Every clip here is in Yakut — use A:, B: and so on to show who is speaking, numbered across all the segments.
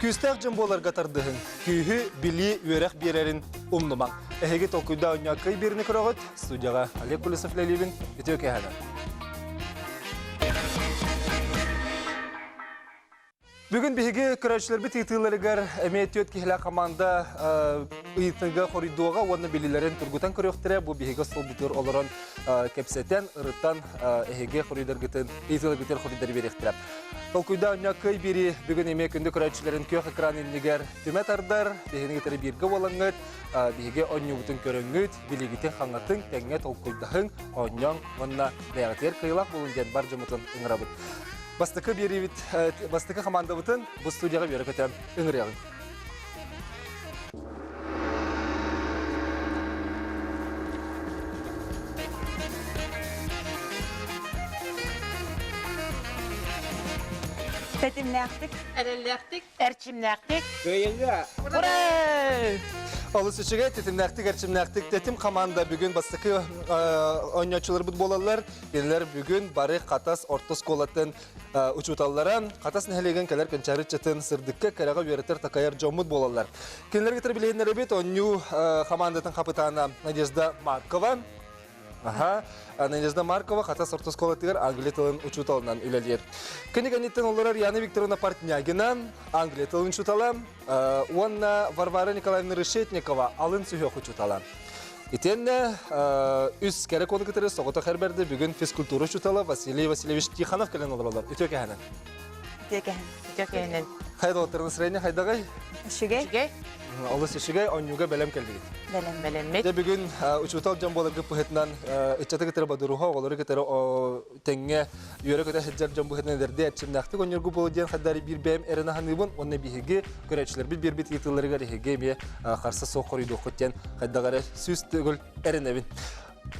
A: Күүстээх дьон буоларга тардыһыҥ, күүһү, билии, үөрэх биэрэрин умнумаҥ. Эһиги толкуйдаа оонньоо кый биэриини көрөҕүт. Студияҕа Олег Колесов үлэлиибин. Үтүө киэһэнэн. Бүгүн биһиги көрөөччүлэрбит ыйытыыларыгар эмиэ түөрт киһилээх команда ыйытыыга хоруйдуоҕа уонна билиилэрин тургутан көрүөхтэрэ. Бу биһиги остуолбутугар олорон кэпсэтэн, ырытан эһиги хоруйдаргытын, ыйытыыларгытыгар хоруйдары биэриэхтэрэ. Толкуйдаа оонньоо кыай биэрии бүгүн эмиэ күндү көрөөччүлэрин күөх экран иннигэр түмэ тардар. Биһигини кытары бииргэ буолаҥҥыт, биһиги оонньуубутун көрөҥҥүт, билиигитин хаҥатыҥ, тэҥҥэ толкуйдаһыҥ, оонньооҥ уонна бэйэҕитигэр кыайыылаах буолуҥ диэн бар дьоммутун ыҥырабыт. Бастакы биэриибит, бастакы хамаандабытын бу студияҕа үөрэ-көтө ыҥырыаҕыҥ.
B: Тэтимнээхтик,
C: Эрэллээхтик,
D: Эрчимнээхтик.
E: Кыайыыга!
D: Ура!
A: Олус үчүгэй, тэтимнээхтик, эрчимнээхтик тэтим команда бүгүн бастакы оонньооччуларбыт буолаллар. Кинилэр бүгүн бары Хатас орто оскуолатын учууталлара, Хатас нэһилиэгин кэлэр кэнчээри ыччатын сырдыкка, кэрэҕэ үөрэтэр-такайар дьоммут буолаллар. Кинилэргэ кытары билиһиннэрэбит оонньуу хамаандатын хапытаана Надежда Маркова. Аха, Надежда Маркова Хатас орто оскуолатыгар англия тылын учууталынан үлэлиир. Кини кэнниттэн олорор Яна Викторовна Портнягина, англия тылын учуутала, уонна Варвара Николаевна Решетникова алын сүһүөх учуутала. Итиэннэ үс кэрэ куону кытары соҕотох эрбэрди бүгүн физкультура учуутала Василий Васильевич Тихонов кэлэн олороллор. Үтүө кэһэнэн.
B: Үтүө кэһэн.
D: Үтүө кэһэнэн.
A: Хайда доҕотторун настроение хайдаҕай?
B: Үчүгэй.
D: Үчүгэй.
A: Олус үчүгэй, онньууга бэлэм кэллигит.
B: Бэлэм.
D: Бэлэммит.
A: Дьэ бүгүн учуутал дьон буоларгыт быһыытынан ыччаты кытары бодоруһа, оҕолору кытары тэҥҥэ үөрэ-көтө сылдьар дьон быһыытынан эдэрдии эрчимнээхтик оонньуургу буолуо диэн хардары биир бэйэм эрэнэ саныыбын уонна биһиги көрөөччүлэрбит биэрбит ыйытыыларыгар эһиги эмиэ харса суох хоруйдуоххут диэн хайдах эрэ сүүс төгүл эрэнэбин.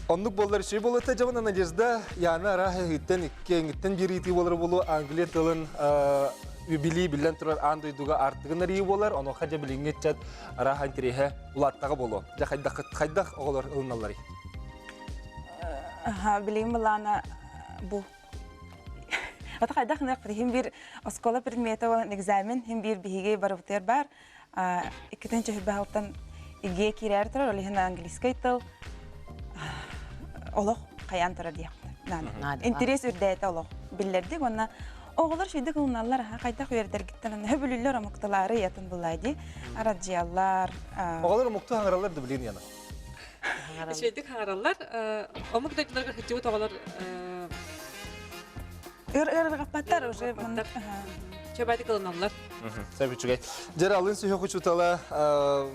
A: Оннук буоллар үчүгэй буолуо этэ дьэ Надежда Яна арааһа эһигиттэн икки эҥиттэн биир ыйытыы буолара буолуо Англия тылын билии биллэн турар аан дойдуга аартыгын арыйыы буолар онуоха дьэ билиҥҥи ыччат арааһа интэриэһэ улааттаҕа буолуо. Дьэ хайдах хайдах оҕолор ылыналларый?
B: Билигин былаана бу. Ата хайдах гыныахпыт иһин биир оскуола предмета буолан экзамен иһин биир биһиги барыбытыгар баар. Иккитин чөһүбэһалтан ИГЭ киирээр турар, ол иһин английскай тыл олох хайаан турар диэхпит. Интерес үрдээтэ олох биллэрдик уонна оҕолор шүйдик ылыналлар аха хайдах үөрэтэргиттэн хөбүлүллэр омукталаары ятын булай ди арадьыйаллар.
A: Оҕолор омуктуу хаҥараллар да билин яна.
C: Үчүгэйдик хаҥараллар. Омук дойдуларга сылдьыбыт оҕолор
B: Ыр ырырҕаппаттар уже
C: Чөбөтүк ылыналлар.
A: Сөп үчүгэй. Дьэр алын сүһүөх учуутала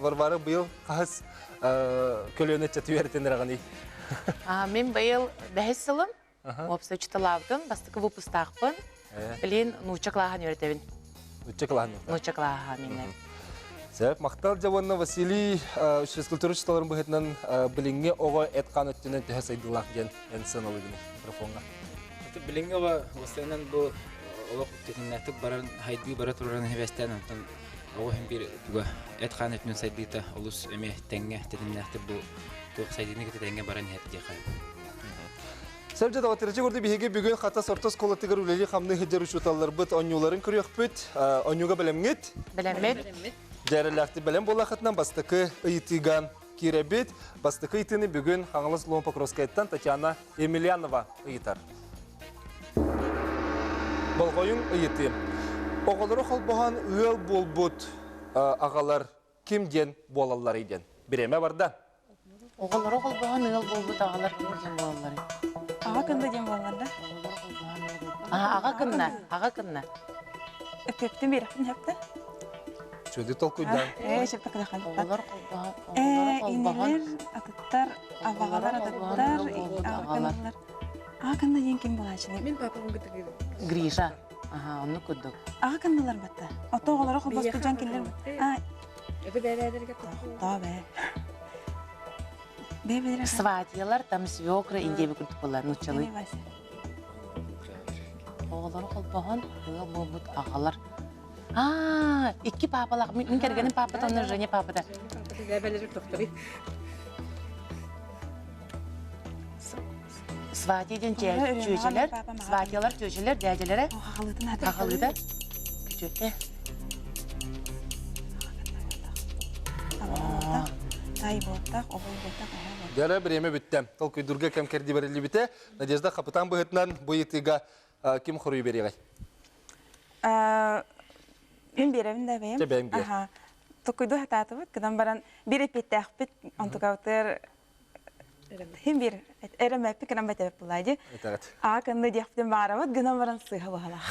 A: Варвара быйыл хаһыс көлүөнэ ыччаты үөрэтэн эрэҕиний?
D: Мин быйыл бэһис сылым. Уопсай учууталаабытым, бастакы выпустаахпын. Билин нуучча кылааһын үөрэтэбин.
A: Нуучча кылааһын
D: Нуучча кылааһа мине.
A: Сөп, махтал дьэ уонна Василий физкультура учууталарын быһыытынан билиҥҥи оҕо эт-хаан өттүнэн төһө сайдыылаах диэн эн сыаналыыгыный микрофоҥҥа?
E: Билиҥҥи оҕо уопсайынан бу олох тэтимнээхтик баран хайдыы бара турарын эбэстээн онтон оҕо иһин биир туга эт-хаан өттүнэн сайдыыта олус эмиэ тэҥҥэ тэтимнээхтик бу туох сайдыыны кытта тэҥҥэ баран иһэр диэххэ
A: Сэмдьэ доҕотторчу курдук биһиги бүгүн Хатас орто оскуолатыгар үлэлии-хамныы сылдьар учууталларбыт оонньууларын көрүөхпүт. Оонньууга бэлэмҥит?
D: Бэлэммит.
A: Дьээрэлээхтик бэлэм буоллаххытынан бастакы ыйытыыга киирэбит. Бастакы ыйытыыны бүгүн Хаҥалас улууһун Покровскайтан Татьяна Емельянова ыйытар. Болҕойуҥ ыйытыы. Оҕолору холбоһон ыал буолбут аҕалар ким диэн буолалларый диэн. Бириэмэ барда.
D: Оҕолоро холбоһон ыал буолбут аҕалар ким диэн буолалларый?
B: Аҕа кынна диэн буолаллар да?
D: Аҕа кынна, аҕа кынна.
B: Эппиэптин биэрэхпин сөптө.
A: Чөдү толкуйдаан.
B: Ээ, сөптө кыдахан.
D: Оҕолор холбоһон, оҕолоро холбоһон.
B: Инилэр, атыттар, абаҕалар, атыттар, аҕа кынналар. Аҕа кынна диэн ким буолааччыный?
C: Мин папам кытыгыр.
D: Гриша. Аха, оннук курдук.
B: Аҕа кынналар батта. Ото оҕолоро холбоспут дьон кинилэр А,
C: Это бэбээдэргэ
B: Тоо бээ. Бэбэлэр
D: Сватьялар, там свекры, индиэби курдук буолар, нуччалыы. Оҕолору холбоһон, ыал буолбут аҕалар. Аа, икки паапалаах, мин кэргэним паапата, онно Женя паапата.
C: Бэбэлэри тохторый.
D: Сватья диэн чүөчэлэр, сватьялар чүөчэлэр, дээдьэлэрэ.
B: Хахалыытын
D: Хахалыыта. Күчүөттэ.
B: Тай буолтах, обой буолтах, эһэ буолтах.
A: Дьара бириэмэ бүттэ. Толкуйдуурга кэм кэрди бэриллибитэ. Надежда хапытаан быһыытынан бу ыйытыыга ким хоруй биэриэҕэй?
B: Мин биэрэбин да бэйэм.
A: Чэ бэйэҥ биэр.
B: Аха. Толкуйдуу сатаатыбыт, гынан баран биир эппиэттээхпит, онтукабытыгар хим биир эрэмэппит гынан бэтэбит булаа дии.
A: Этэҕит.
B: Аа кынны диэхпитин баарабыт, гынан баран сыыһа быһалаах.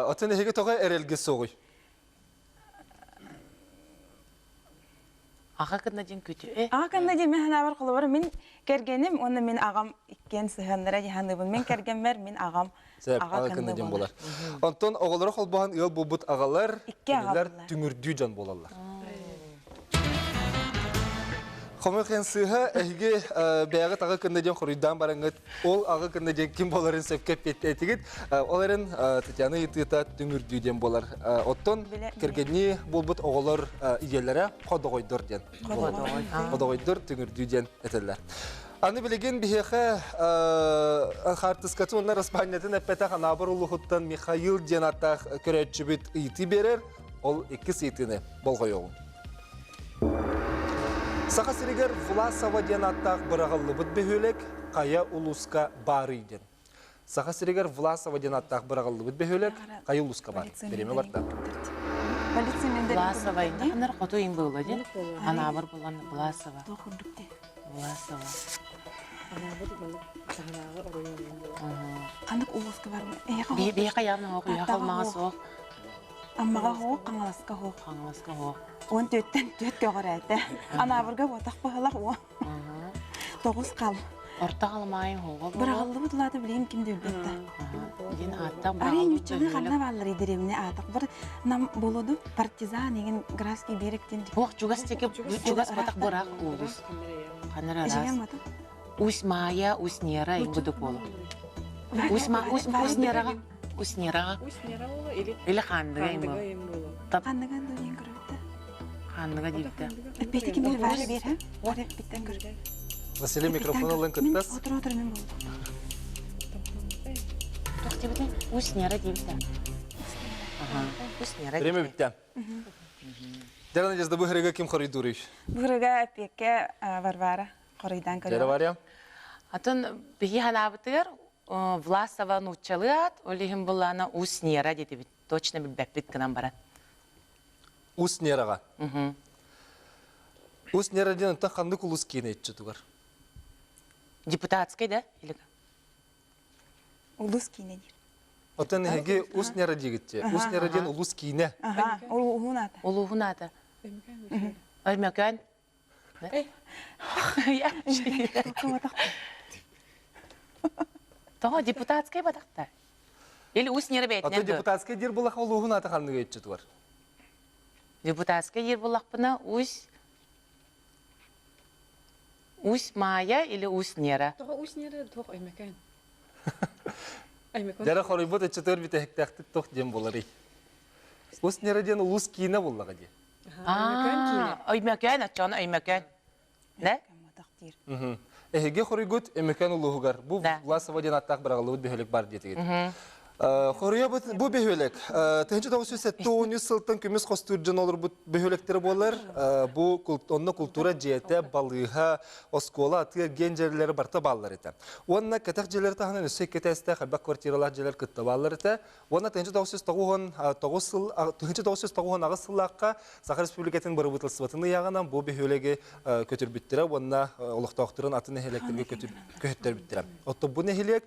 A: Оттон эһиги тоҕо эрэлгэ суоҕуй?
D: Аҕа кынна диэн күтү.
B: Аҕа кынна диэн мин санаабар холобура мин кэргэним уонна мин аҕам иккиэн сыһыаннара дии саныыбын. Мин кэргэммэр мин аҕам
A: Сөп, аҕа кынна диэн буолар. Онтон оҕолоро холбоһон ыал буолбут аҕалар,
B: Икки аҕа
A: кинилэр
B: буолар.
A: түҥүрдүү дьон буолаллар. Хомойуох сыыһа эһиги бэйэҕит аҕа кынна диэн хоруйдаан бараҥҥыт ол аҕа кынна диэн ким буоларын сөпкө эппиэттээтигит. Ол эрэн Татьяна ыйытыыта түҥүрдүү диэн буолар. Оттон кэргэннии буолбут оҕолор ийэлэрэ ходоҕойдор диэн. Ходоҕойдор түҥүрдүү диэн этэллэр. Аны билигин биһиэхэ хаартыскатын уонна распаанньатын эппэтэх Анаабыр улууһуттан Михаил диэн ааттаах көрөөччүбүт ыйытыы биэрэр. Ол иккис ыйытыыны болҕойуоҕуҥ. Саха сиригэр Власова диэн ааттаах быраҕыллыбыт бөһүөлэк хайа улууска баарый диэн. Саха сиригэр Власова диэн ааттаах быраҕыллыбыт бөһүөлэк хайа улууска баар? Бириэмэ барда.
D: Власова иннаханар хоту им было дин. Анаабыр булан Власова. Власова.
B: Ханнык улууска бар?
D: Биһиэхэ яғны хоқ, уйаха алмаға суох.
B: Аммаҕа хоох, Хаҥаласка хоох.
D: Хаҥаласка хоох.
B: Уон түөттэн түөт көҕүрээтэ. Анаабырга буотах быһылах уо. Тоҕус хал.
D: Орто халымаайын хоҕо буолуо.
B: Быраҕыллыбыт улаата билигин ким да билбэт да.
D: Дин ааттаах
B: Арай
D: быраҕыллыбыт
B: ньуччалыы ханна
D: бөһүөлэк.
B: бааллар дэриэбинэ аатах бар нам болоду партизан еген Графский берег диэн
D: Ох, чугас теке чугас батах быраах уулус. Ханар
B: Эжеген
D: араас.
B: мата.
D: Усть Майя, Усть Нера, ингуду болу. Усть Ма, Усть Усть Нераға. Усть Нераға.
C: Усть Нера буолла или
D: Или ханныга им
C: Хандыга им буолла.
D: Тап
B: Ханныган дуйен көрөбүтэ.
D: ханныга диибитэ.
B: Эппети ким бир Варя бир, Варя биттен көр.
A: Василий микрофон ылан кыттас.
B: Отур отур мен болдум.
D: Туох диэбитэ? Усть Нера диэбитэ. Аха. Усть Нера.
A: Время бүттэ. Дьэ, Надежда, бу хырыга ким хоруйдууруй?
B: Бу хырыга эппиэккэ Варвара хоруйдаан
A: Дьэ, Варя.
D: Атын биһи ханаабытыгар Власова нууччалыы аат, ол иһин буллаана Усть Нера диэтибит. Точно билбэппит гынан баран.
A: Усть Нераҕа. Усть Нера диэн онтон ханнык улус киинэ иччитигэр?
D: Депутатскай да? Или
B: Улус киинэ диир.
A: Оттон эһиги Усть Нера диигит Усть Нера диэн улус киинэ.
B: Аха, улууһун аата.
D: Улууһун аата. Өймөкөөн. Тоҕо депутатскай батахта? Или Усть Нера
A: Ото
D: бэйэтинэн
A: депутатскай диир булах улууһун аата ханнык иччитигэр?
D: Депутатскай диир буллахпына Усть Усть Майя или Усть Нера?
C: Тоҕо Усть Нера туох Өймөкөөн? Өймөкөөн.
A: Дьара хоруйбут иччитигэр бүтэһиктээхтик туох диэн буоларый? Усть Нера диэн улуус киинэ буллаҕа дии.
C: Өймөкөөн киинэ.
D: Өймөкөөн, оччоҕуна Өймөкөөн. Да?
A: Эһиги хоруйгут Өймөкөөн улууһугар бу Власова диэн ааттаах быраҕыллыбыт бөһүөлэк бар диэтигит. Хоруйа бу бөһүөлэк 1973 сылтан көмүс хостуур дьон олорбут бөһүөлэктэрэ буолар. Бу онно култуура дьиэтэ, балыыһа, оскуола, атыы эргиэн дьиэлэрэ барыта бааллар этэ. Уонна кэтэх дьиэлэри таһынан өссө икки этээстээх элбэх квартиралаах дьиэлэр кытта бааллар этэ. Уонна 1999 сыл 1998 сыллаахха Саха Республикатын бырабыыталыстыбатын ыйааҕынан бу бөһүөлэги көтүрбүттэрэ уонна олохтоохторун атын нэһилиэктэргэ көһөттөрбүттэрэ. Оттон бу нэһилиэк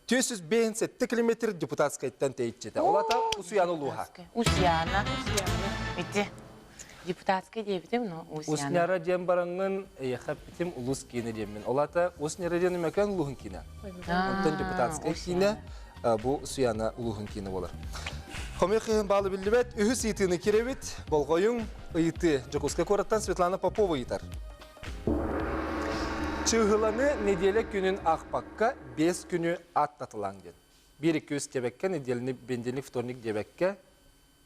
A: 457 километр депутатскайтан тэйиччитэ. Ол ата Усуяна улууһа.
D: Усуяна. Ити депутатскай диэбитим, но Усуяна.
A: Усняра диэн бараҥҥын эйэхэ эппитим улус киинэ диэммин. Ол ата Усняра диэн Өмөкөөн улууһун киинэ. Онтон депутатскай киинэ бу Суяна улууһун киинэ буолар. Хомойуох иһин баалы биллибэт. Үһүс ыйытыыны кирэбит. Болҕойуҥ ыйытыы. Дьокуускай куораттан Светлана Попова ыйытар. Чыыһыланы нэдиэлэ күнүн аахпакка биэс күнү аттатылаҥ диэн. Биир икки үс диэбэккэ, нэдиэлэни бенедильник, вторник диэбэккэ,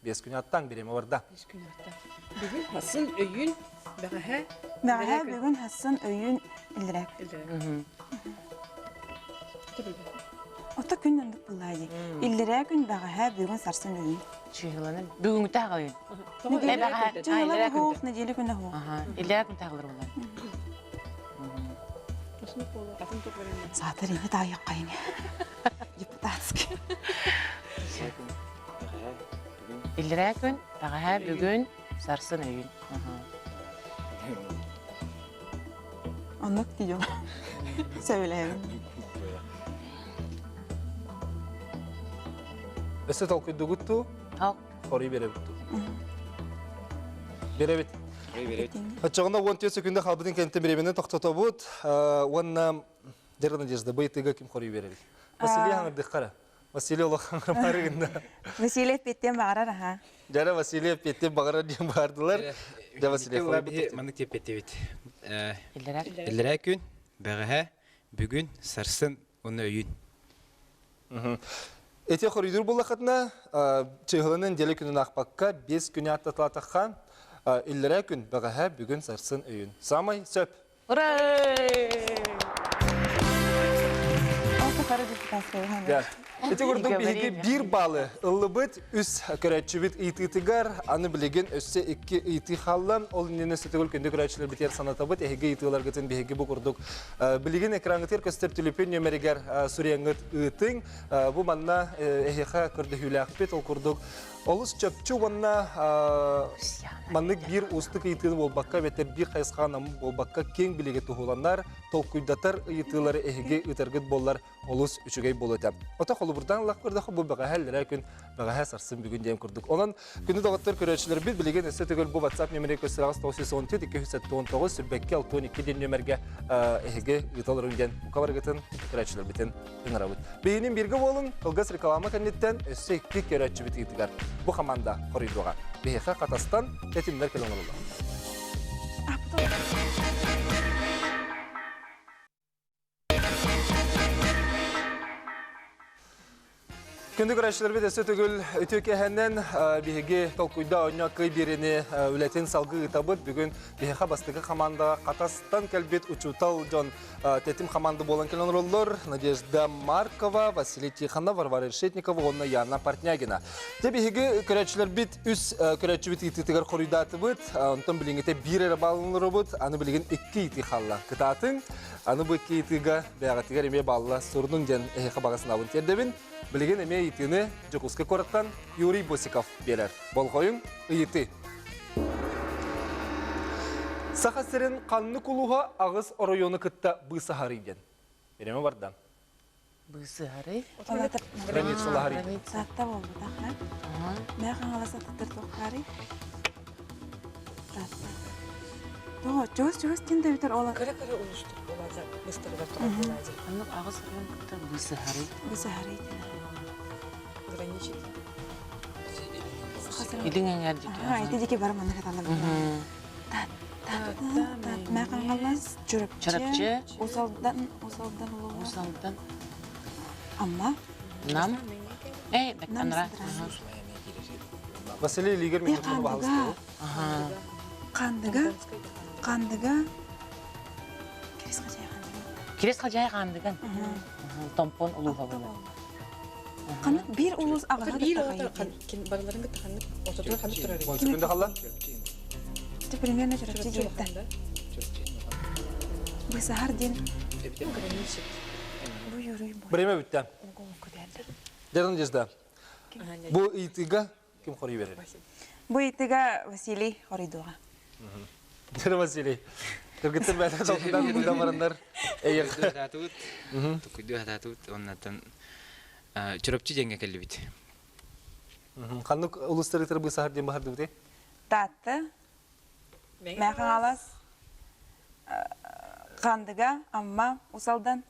A: биэс күнү аттаан бириэмэ барда.
C: Биэс күнү аттаан. Бүгүн хасын өйүн бэҕэһээ
B: Бэҕэһээ бүгүн хасын өйүн иллэрээк. Ото күн оннук буоллаа дии. Иллэрээ күн бэҕэһээ, бүгүн сарсын бүгүн.
D: Чыһыланы бүгүҥҥү таҕайын.
B: Чыһыла хоох, неделя күнэ хоох.
D: Иллэрээ күн таҕылар буолар.
B: Саатар ини таайаххайын. Депутатский.
D: Иллэрээ күн, бэҕэһээ бүгүн, сарсын өйүн.
B: Оннук дии Сөбүлэһэбин.
A: Өссө толкуйдугут туу? Хоруй беребит туу. Беребит. Оччоҕуна 14 секунда халбытын кэнтэ бириэмэни тохтотобут. Уонна Дера Надежда, быйытыга ким хоруй беребит? Василий хаҥырдыххара. Василий улахан барыгында.
B: Василий эппиэттиэн баҕарар аха.
A: Дьара Василий эппиэттиэн баҕарар диэн баардылар. Дьэ Василий
E: маннык тиэппиэттибит. Иллэрээ күн, бэҕэһээ, бүгүн, сарсын уонна өйүүн.
A: Эти хоруйдуур буоллаххытына, чыһыланан дэлэ күнүн аахпакка, 5 күнү аттаталаатахха, иллэрээ күн, бэҕэһээ, бүгүн, сарсын, өйүүн. Самай сөп.
D: Ура!
A: Ити курдук биһиги биир баалы ыллыбыт, үс көрөөччүбүт ыйытыытыгар, аны билигин өссө икки ыйытыы хаалла. Ол иннинэ сөтөгүл күндү көрөөччүлэрбитигэр санатабыт, эһиги ыйытыыларгытын биһиги бу курдук билигин экраҥҥытыгар көстөр түлүпүн нүөмэригэр суруйаҥҥыт ыытыҥ. Бу манна эһиэхэ көрдөһүүлээхпит, ол курдук Олус чопчу уонна маннык биир уустук ыйытыыны буолбакка, эбэтэр биир хайысхаҕа буолбакка киэҥ билиги туһуланар, толкуйдатар ыйытыылары эһиги ыытаргыт буоллар олус үчүгэй буолуо этэ. Ото холобурдаан ыллах көрдөххө бу бэҕэһээ иллэрээ күн, бэҕэһээ сарсын бүгүн диэн курдук. Онон күнү доҕоттор көрөөччүлэрбит билигин өссө төгүл бу WhatsApp нөмерэ көстүрэҕис 914 279 сүрбэкки 62 диэн нөмергэ эһиги ыыта олоруҥ диэн бука барыгытын көрөөччүлэрбитин ыҥырабыт. Биһинин бииргэ буолуҥ, кылгас реклама кэнниттэн өссө икки көрөөччүбүт ыытыгар бу хамаанда хоруйдуоҕа. Биһиэхэ Хатастан тэтимнэр кэлэн олороллор. Күндү көрөөччүлэрбит өссө төгүл үтүө киэһэнэн биһиги толкуйда оонньоо кый биэриини үлэтин салгыы ыытабыт. Бүгүн биһиэхэ бастакы хамаандаҕа Хатастан кэлбит учуутал дьон тэтим хамаанда буолан кэлэн олороллор. Надежда Маркова, Василий Тихонов, Варвара Решетникова уонна Яна Портнягина. Дьэ биһиги көрөөччүлэрбит үс көрөөччүбүт ыйытыытыгар хоруйдаатыбыт. Онтон билиҥҥитэ биир эрэ баалланарыбыт. Аны билигин икки ыйытыы хаалла. Кытаатыҥ. Аны бу икки ыйытыыга бэйэҕитигэр эмиэ баалла сурунуҥ диэн эһиэхэ баҕа санаабын тиэрдэбин. Билигин эмиэ ыйытыыны Дьокуускай куораттан Юрий Босиков биэрэр. Болҕойуҥ, ыйытыы. Саха сирин ханнык улууһа аҕыс оройуону кытта быысаһарый диэн. Бириэмэ барда.
D: Быысыһарый?
A: Границалаһарый.
B: Саатта буолбутах, а? Мэ хаҥалас атыттар туоххаарый? Таатта. Тоҕо, чугас-чугас диэн да бүтэр ол
C: Кыра-кыра улуустар буолаадьа быстарыгар турар буолаадьа.
D: Ханнык аҕыс оройуон кытта быысыһарый?
B: Быысыһарый диэн.
C: Граничит.
D: Илиҥ эҥэр диэки.
B: Аа, ити диэки бары манна кыталлар. Мэ Хаҥалас, Чурапчы,
D: Чурапчы,
B: Усалдан, Усалдан улууһа.
D: Усалдан.
B: Амма.
D: Нам. Эй, Бектанра.
A: Василий Лигер микрофону баһалыста.
B: Қандыга. Қандыга. Кирис Хажай Қандыга.
D: Кирис Хажай Қандыган. Томпон улууһа буолар.
B: Ханнык биир улуус аҕаһа
C: Биир барыларын кытта ханнык ортотугар ханнык турар
A: Он секунда халла.
B: Ты примерно Чурапчы диэбиттэ. Бысаһар диэн. Бу Юрий
A: Время бүттэ. Дерон Надежда. Бу ыйытыыга ким хоруй берер?
B: Бу ыйытыыга Василий хоруйдуоҕа.
A: Дер Василий. Кыргыттар бэйэтэ толкуйдан куйдан бараннар.
E: Эйиэхэ. Тукуйду хатаатыбыт оннаттан Чурапчы диэҥҥэ кэллибит.
A: Ханнык улуустары быысаһар диэн баһардыбыт
B: Таатта, Мэхаҥалас, Хандыга, Амма, Усалдан.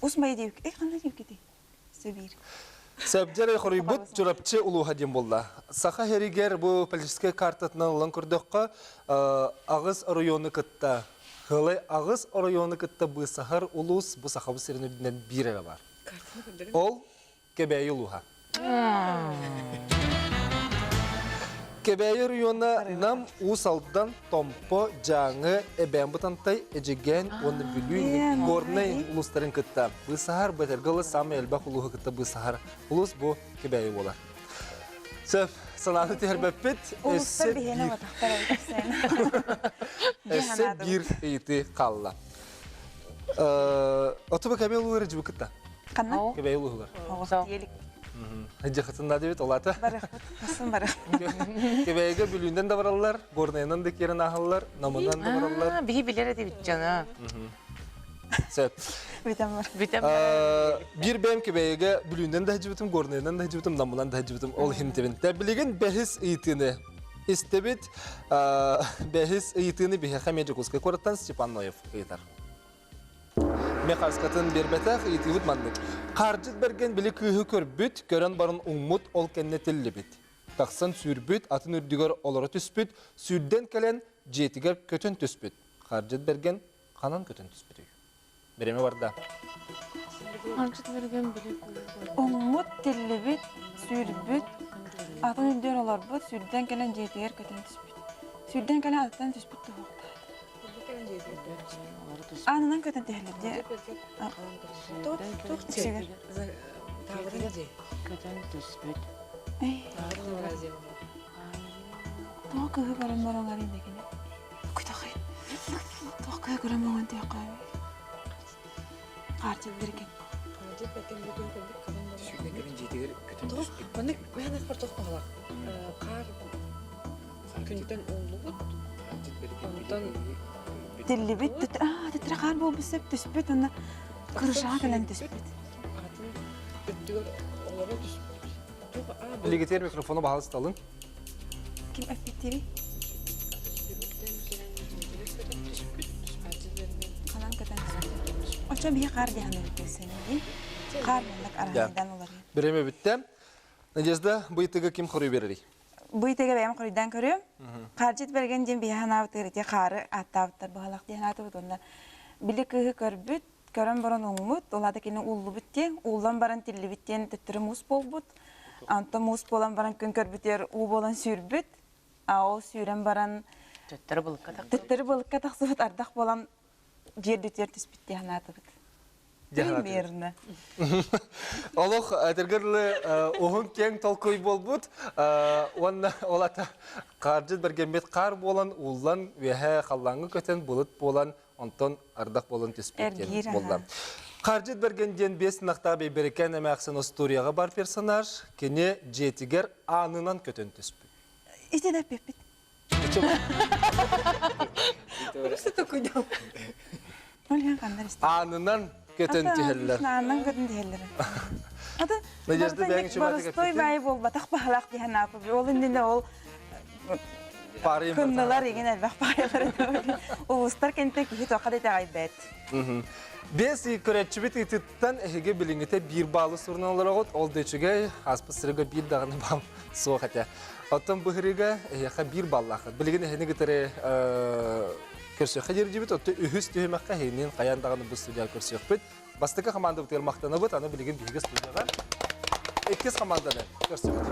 B: Усмай диэбик. Эй, ханна диэбиккитий? Сөбиир.
A: Сөбдьэр хоруйбут Чурапчы улууһа диэн буолла. Саха сиригэр бу политическай картатынан ылан көрдөххө, аҕыс оройуону кытта Хылай аҕыс оройуону кытта быысаһар улуус бу Сахабыт сирин үрдүнэн биир эрэ баар. Ол Кэбээйи улууһа. Кэбээйи оройуона Нам, Уус Алдан, Томпо, Дьааҥы, Эбээн Бытантай, Эдьигээн уонна Бүлүү, Горнай улуустарын кытта быысаһар, бэтэргэ саамай элбэх улууһу кытта быысаһар улуус бу Кэбээйи буолар. Сөп, санааны түһэрбэппит.
B: Улуустар биһиэнэ батахтар
A: Өссө биир ыйытыы хаалла. Отуба Кэбээйи улууһугар дьыбы кытта.
B: Ханна?
A: Кэбээйи улууһугар. Дьахытын да дебит олата.
B: Барыхпыт, хасын барых.
A: Кэбээйигэ Бүлүүнэн да бараллар, Горнайынан да киирэн ааһаллар, Намынан да бараллар.
D: Биһи билэр этибит дьоно.
A: Сөп.
B: Бүтэн бар.
D: Бүтэн бар.
A: Биир бэйэм Кэбээйигэ Бүлүүнэн да сылдьыбытым, Горнайынан да сылдьыбытым, Намынан да сылдьыбытым. Ол иһин тибин. Билигин бэһис ыйытыыны истэбит. Бэһис ыйытыыны биһиэхэ эмиэ Дьокуускай куораттан Степан Ноев ыйытар. Мехаскатын биэрбэтэх ыйытыыбыт маннык. Хаардьыт Бэргэн били кыыһы көрбүт, көрөн баран уҥмут, ол кэннэ тиллибит. Тахсан сүүрбүт, атын үрдүгэр олоро түспүт, сүүрдэн кэлэн дьиэтигэр көтөн түспүт. Хаардьыт Бэргэн ханан көтөн түспүтүй? Бириэмэ барда.
D: Хаардьыт Бэргэн били кыыһы көрбүт.
B: Уҥмут, тиллибит, сүүрбүт, атын үрдүгэр олорбут, сүүрдэн кэлэн дьиэтигэр көтөн түспүт. Сүүрдэн кэлэн атыттан түспүт туһуктаат. Аанынан көтөн түһэллэр дии.
F: Туох
B: Үксүгэр.
F: Таабырын дии.
D: Көтөн түспүт.
B: Тоҕо кыһы көрөн баран арыйда кини. Кутахай. Тоҕо кыһы көрөн баран тиэххэ. Хаартыллар екен.
E: Сүүрдэн кэлин дьиэтигэр көтөн түспүт.
F: Маннык мээнэ хортох баҕалаах. Хаар күнтэн ууллубут. Онтон
B: Тиллибит, тетре хаар буолбут сөп түспүт, уонна крышаҕа кэлэн түспүт.
F: Атын өттүгэр олоро түспүт.
A: Билигитигэр микрофону баһалысталын.
B: Ким эппиттири? Ханан көтөн түспүт. Очо биһи хаар диһаны бүттүсэнии. Хаар маннык араһайдан олорор.
A: Биреме бүттэ. Надежда, бу ыйытыга ким хоруй берерий?
B: Бу ыйтыга бэйэм хоруйдаан көрүөм. Хаардьыт бэргэн диэн биһи санаабытыгар ити хаары ааттаабыттар быһалах диэн аатыбыт уонна били кыыһы көрбүт, көрөн баран уҥмут, ол аата кини ууллубут диэн, ууллан баран тиллибит диэн төттөрү муус буолбут. Онтон муус буолан баран күн көрбүтүгэр уу буолан сүүрбүт. А ол сүүрэн баран
D: Төттөрү былыкка тахсыбыт.
B: Төттөрү былыкка тахсыбыт ардах буолан дьиэрдитигэр түспүт диэн санаатыбыт. Примерно.
A: Олох этэргэ дылы уһун киэҥ толкуй буолбут уонна ол ата хаардьыт бэргэммит хаар буолан ууллан үөһэ халлааҥҥа көтөн былыт буолан онтон ардах буолан түспүт диэн буолла. Хаардьыт Бэргэн диэн биэс ынахтаах Бэйбэрикээн эмээхсин остуоруйаҕа бар персонаж кини дьиэтигэр аанынан көтөн түспүт.
B: Ити да эппиппит.
A: Аанынан көтөн түһэллэр.
B: Аанынан көтөн түһэллэр. Ата
A: Надежда бэйэҥ үчүгэй
B: Боростой баайы буолбатах баһалаах диһэн аапы. Ол иннинэ ол кыннылар игин элбэх баайылар улуустар кэнтэ киһи тоха да итэҕэйбэт.
A: Бес көрөччүбүт ыытыттан эһиги билиҥҥитэ биир баалы суруналлараҕыт ол да үчүгэй ааспыт сырыга биир даҕаны баал суох этэ. Оттон быһырыыга эһиэхэ биир баллааххыт. Билигин эһини кытары көрсүөххэ диирдибит, оттон үһүс түһүмэххэ эһигинниин хайаан даҕаны бу студияҕа көрсүөхпүт. Бастакы хамаандабытыгар махтанабыт, аны билигин биһиги студияҕа иккис хамаанданы көрсөбүт.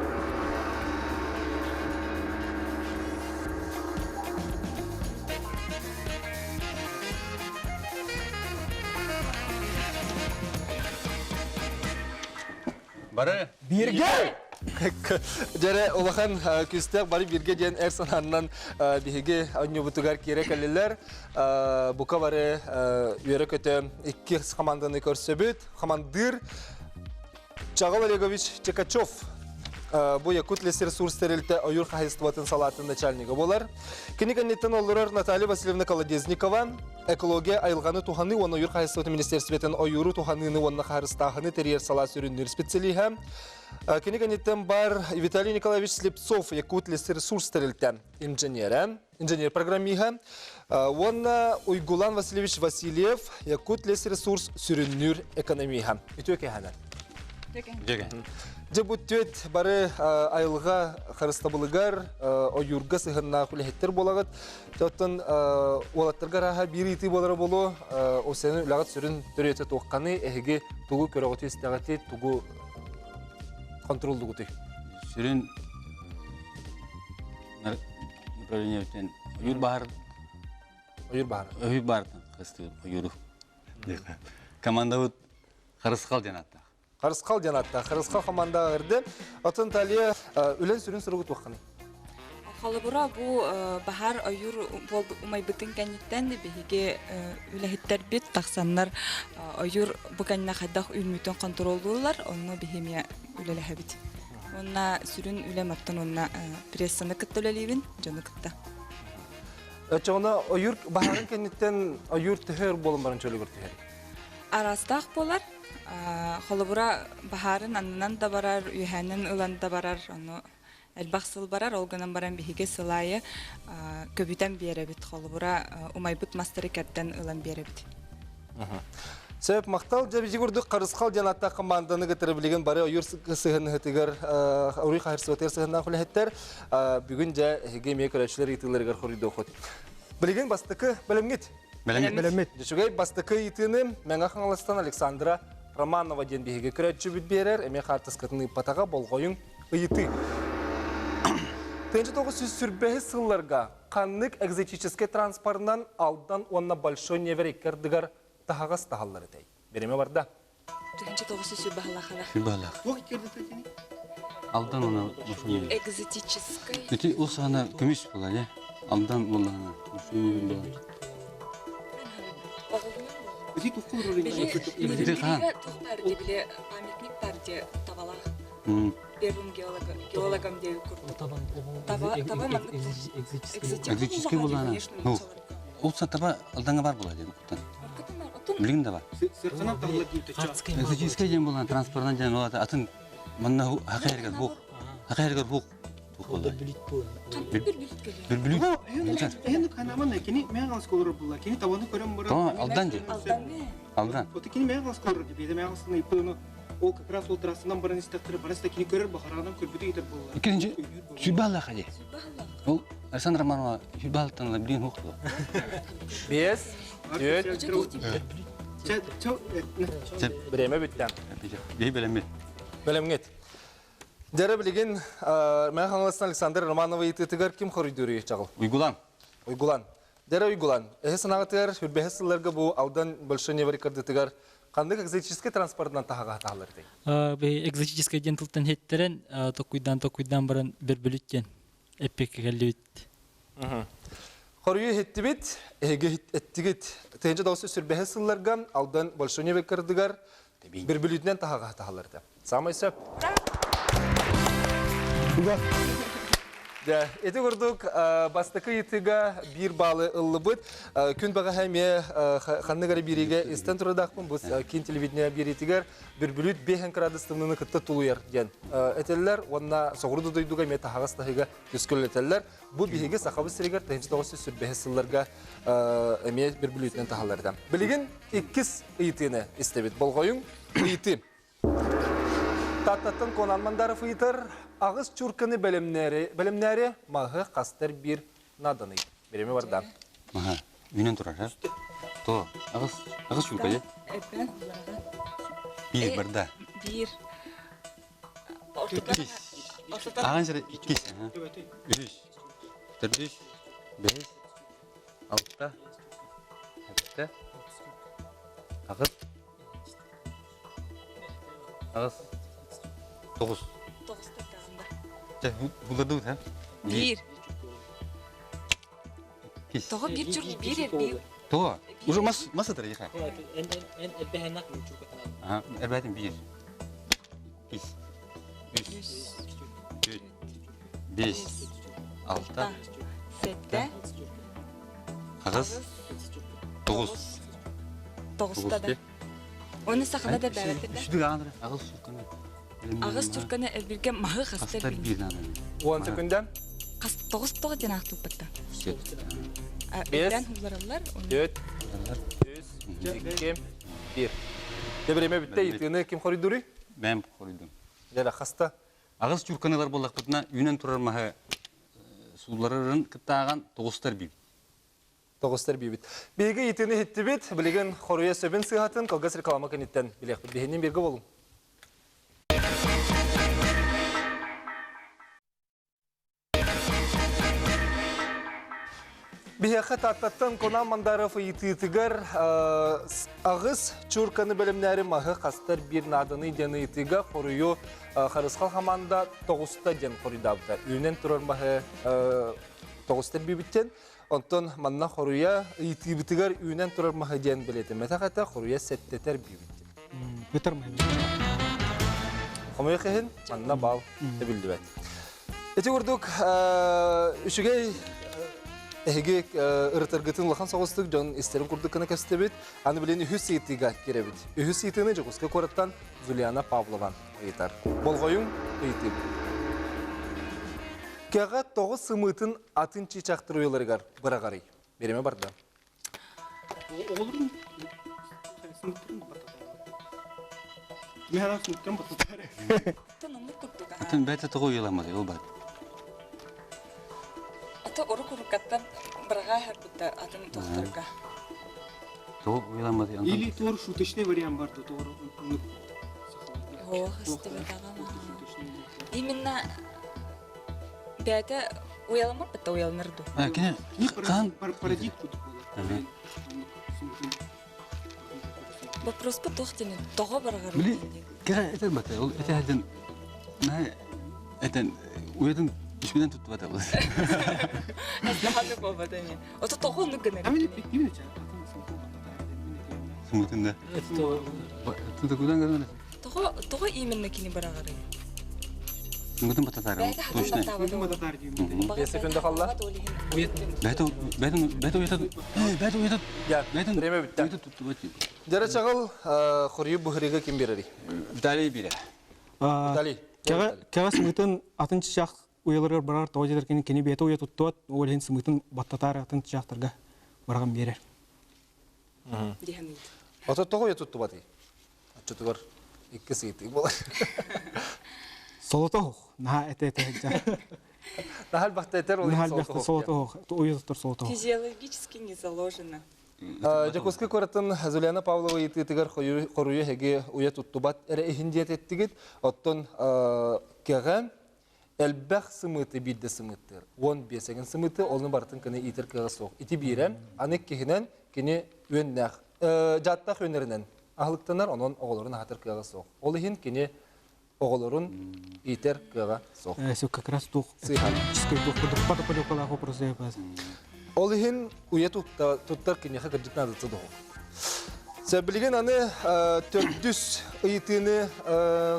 G: Бары
A: Бииргэ! Дьэрэ улахан күүстээх бары бииргэ диэн эр санааннан биһиги онньубутугар киирэ кэллилэр. Бука бары үөрэ-көтө икки хамаанданы көрсөбүт. Хамандыыр Чаҕыл Олегович Чекачев бу Якут лесресурс тэрилтэ ойуур хаһайыстыбатын салаатын начальнига буолар. Кини кэнниттэн олорор Наталья Васильевна Колодезникова экология айылҕаны туһаныы уонна ойуур хаһайыстыбатын министерствотын ойууру туһаныыны уонна харыстааһыны тэрийэр салаа сүрүннүүр специалиһа. Кини кэнниттэн бар Виталий Николаевич Слепцов Якут лесресурс тэрилтэ инженерэ, инженер-программиһа уонна Уйгулан Васильевич Васильев Якут лесресурс сүрүннүүр экономиһа. Үтүө кэһэнэ. Дьэ бу түөт бары айылҕа харыстабылыгар, ойуурга сыһыннаах үлэһиттэр буолаҕыт. Оттон уолаттарга арааһа биир ыйытыы буолара буолуо, ол сeni үлэҕит сүрүн төрүөтэ туохханы, эһиги тугу көрөҕүтүй истэҕитий, тугу контроллугутуй?
G: Сүрүн. управлениебитин ойуур баһар
A: Ойуур баһара.
G: Ойуур баһартан хастыыр ойууру. Командабыт Харысхал диэн ааттаах.
A: Харысхал диэн ааттаах. Харысхал командаҕа кирдэ. Отон Талия үлэн сүрүн суругу туохханый?
B: Холобура бу баһаар ойуур умайбытын кэнниттэн биһиги үлэһиттэрбит тахсаннар ойуур бу кэннэ хайдах үүммүтүн хонтуруоллууллар, онно биһи эмиэ үлэлэһэбит. Уонна сүрүн үлэм оттон уонна прессаны кытта үлэлиибин, дьону кытта.
A: Оччоҕуна ойуур баһаарын кэнниттэн ойуур төһө өр буолан баран чөлүгэр түһэр?
B: Араастаах буолар. Холобура баһаарын аннынан да барар, үөһээнэн ылан да барар, ону элбэх сыл барар, ол гынан баран биһиги сыл аайы көбүтэн биэрэбит, холобура умайбыт мастары кэрдэн ылан биэрэбит.
A: Сөп, махтал дьэ биһиги курдук Харысхал диэн ааттаах команданы кытары билигин бары ойуур сыһыаннаһытыгар уруй хаһырсыбатыгар сыһыаннаах үлэһиттэр бүгүн дьэ эһиги эмиэ көрөөччүлэр ыйытыыларыгар хоруйдуоххут. Билигин бастакы бэлэмҥит.
G: Бэлэммит.
A: Бэлэммит. Үчүгэй бастакы ыйытыыны Мэҥэ Хаҥаластан Александра Романова диэн биһиги көрөөччүбүт биэрэр. Эмиэ хаартыскатын ыыппатаҕа болҕойуҥ ыйытыы. 1925 сылларга ханнык экзотическай транспорынан Алдан уонна Большой Невер икки ардыгар таһаҕас таһаллар этэй? Бириэмэ барда.
B: 1900 баһылахана.
G: Сүрбаһылах. Алдан уонна Большой Невер.
B: Экзотическай.
G: Ити ол саҕана көмүс буолар, э? Алдан буоллаҕына Большой Невер буолар. Ити хаан?
B: Били памятник бар де табалах. Первым геологом диэби курдук. Таба таба маннык
G: экзотический буоллаҕына. Ну, ол таба Алдаҥа бар буолар диэн укуттан. Билигин да бар. Экзотический диэн буолан транспортынан диэн ол атын манна хакайргар хук. Хакайргар хук.
H: Эһин канаман кини мен галсколор була. Кини табаны көрөн баран.
G: Алдан же. Алдан.
H: Оты кини мен галсколор дип, мен галсколор иппыны ол как раз ол трассанан баран истэхтэрэ баран кини көрөр бахараанан көрбүтү итер буолла.
G: Иккинчи сүрбааллаах хадьы. Ол Александр Романова сүрбааллаттан билин хук.
A: Бес, түөрт, Бириэмэ бүттэ.
G: Биһи бэлэммит.
A: Бэлэмҥит. Дьэрэ билигин Мэҥэ Хаҥаластан Александр Романова ыйытыытыгар ким хоруйдууруй чаҕыл?
G: Уйгулан.
A: Уйгулан. Дьэрэ Уйгулан, эһи санаҕытыгар сүрбэһис сылларга бу Алдан Большой Невер кырдытыгар ханнык экзотическай транспортынан таһаҕаһа таһаллар этэй?
I: Бэйи экзотическай диэн тылтан хеттэрэн токуйдаан токуйдаан баран бөрбөлүт диэн эппекке кэллибит.
A: Хоруйу иһиттибит, эһиги эттигит. Тыһыынча тоҕус сүрбэһис сылларга Алдан Большой Невер кырдыгар бөрбөлүтүнэн таһаҕаһа таһаллар этэ. Самай сөп. Дьэ, ити курдук бастакы ыйытыыга биир баалы ыллыбыт. Күн бэҕэһээ эмиэ ханнык эрэ биэриигэ истэн турардаахпын. Бу киин телевидение биэриитигэр бүрбүлүт биэһэн кыраадыс тымныыны кытта тулуйар диэн этэллэр уонна соҕуруу дойдуга эмиэ таһаҕас таһыыга түскүлэтэллэр. Бу биһиги Сахабыт сиригэр 1905 сылларга эмиэ бүрбүлүтүнэн таһаллар этэ. Билигин иккис ыйытыыны истэбит. Болҕойуҥ, ыйытыы. Тааттаттан Конан Мандаров ыйытар, аҕыс чурканы бэлэмнээри, бэлэмнээри маһы хастар биир наданый. Бириэмэ барда.
G: Маһа, үүнэн турар, ха? То, аҕыс, аҕыс чурка, дьэ? Биир барда.
B: Биир.
G: Иккис. Ааҕан сире иккис. Үһүс. Төрдүс. Бэһис. Алта. Сэттэ. Аҕыс. Аҕыс. Тоҕус.
B: Тоҕустардаҕында.
G: Чэ, булардыбыт, ха?
B: Биир.
G: Иккис.
B: Тоҕо биир чур биир эрбиир.
G: Тоҕо? Уже мас мас ытыр иха.
E: Эн эн эрбэһэннах
G: Ага, эрбээтин биир. Иккис. Үс. Төрт. Бес. Алта.
B: Сэттэ.
G: Аҕыс. Тоҕус.
B: Тоҕуста да. Оны сахала да бэрэттэр.
G: Үчүдүк аҕаныр. Аҕыс чурканы.
B: Аҕыс чурканы элбирге маһы хастар
G: биир.
A: Уон секунда.
B: Хас тоҕус тоҕо диэн аахтыппатта.
A: Бес.
B: Эбэн хуллараллар.
A: Төрт. Үс. Икки. Биир. Дебереме бүтте ыйытыыны ким хоруйдуруй?
G: Бэм хоруйдум.
A: Дьэ хаста?
G: Аҕыс чурканы ылар буоллахпытына үүнэн турар маһы суулларарын кыттааҕан тоҕустар биибит.
A: Тоҕустар биибит. Биһиги ыйытыыны иһиттибит. Билигин хоруйа сөбүн сыыһатын кылгас реклама кэнниттэн билиэхпит. Биһинин бииргэ болуҥ. Биһиэхэ Тааттаттан Конан Мандаров ыйытыытыгар аҕыс чурканы бэлэмнээри маһы хастар биир нааданы диэн ыйытыыга хоруйу Харысхал хамаанда тоҕуста диэн хоруйдаабыта. Үүнэн турар маһы тоҕуста бүүбүттэн. Онтон манна хоруйа ыйытыыбытыгар үүнэн турар маһы диэн бэлиэтэммэтэх этэ, хоруйа сэттэтэр бүүбүттэн.
H: Бүтэр маһы.
A: Хомойуох иһин, манна бал эбиллибэт. Ити курдук үчүгэй эһиги ырытаргытын улахан соҕустук дьон истэрин курдук гына кэпсэтэбит. Аны билин үһүс ыйытыыга киирэбит. Үһүс ыйытыыны Дьокуускай куораттан Зульяна Павлова ыйытар. Болҕойуҥ ыйытыы. Кэҕэ тоҕус сымыытын атын чыычаахтар уйаларыгар быраҕарый? Бириэмэ барда.
H: Оҕолорун сымыттарын баттатар. Михаил сымыттарын баттатар.
G: Атын бэйэтэ тоҕо уйаламмытай ол баар.
B: Ата урук уруккаттан быраҕаа харбытта атын тохторго.
G: Тоҕо уйаламмытай?
H: Или туор шуточный вариант бар да туор
B: Ох, Именно бэйэтэ уйаламмат бытта уйаланар дуу.
G: Кини хаан
H: паразит курдук буолар.
B: Вопроспа туох диэн тоҕо бараҕар
G: Били кэҕэ этэр бата ол этээдин этен уйатын үспүнэн туттубата был.
B: Астаханы буолбата ини. Ото тоҕо оннук гынар.
H: Амин эппиттиибин эчэ.
G: Сымытын да. Тутукудан гынан.
B: Тоҕо тоҕо именно кини бараҕарый?
G: Сымытын бататар. Точно.
H: Сымытын бататар диим.
A: 5 секунда қалла.
G: Бәйті бәйті бәйті уйата бәйті уйата бәйті
A: Время бүттэ.
G: Уйата туттубат.
A: Дьара чаҕыл хоруйу быһырыга ким берерий?
G: Виталий бире.
A: Виталий.
H: Кэҕэ сымытын атын чычах уйаларыгар барар тоҕо дьэтэр кини кини бэйэтэ уйа туттуот ол иһин сымыытын баттатаар атын чычаахтарга бараҕан биэрэр.
A: Ото тоҕо уйа туттубатый? Оччотугар икки сыйытыы буолар.
H: Солото оһох. Наһаа этэ этэ сылдьар.
A: Наһаа элбэхтэ этэр ол
H: Наһаа элбэхтэ солото оһох. Уйа туттар солото оһох.
B: Физиологически не заложено.
A: Дьокуускай куоратын Зульяна Павлова ыйытыытыгар хоруйу эһиги уйа туттубат эрэ иһин диэтэттигит. Оттон кэҕэ элбэх сымыыты биирдэ сымыыттыыр. 15 эгин сымыыты, олну барытын кини иитэр кыаҕа суох. Ити биирэ, аны иккиһинэн кини үөннээх, дьааттаах үөннэринэн аһылыктанар, онон оҕолорун аһатар кыаҕа суох. Ол иһин кини оҕолорун иитэр кыаҕа суох.
H: Все как раз туох
A: Сыыһа.
H: туох курдук подоплекалаах вопрос
A: Ол иһин уйа туттар киниэхэ кырдьык наадата дуо? Билигин аны төрдүс ыйытыыны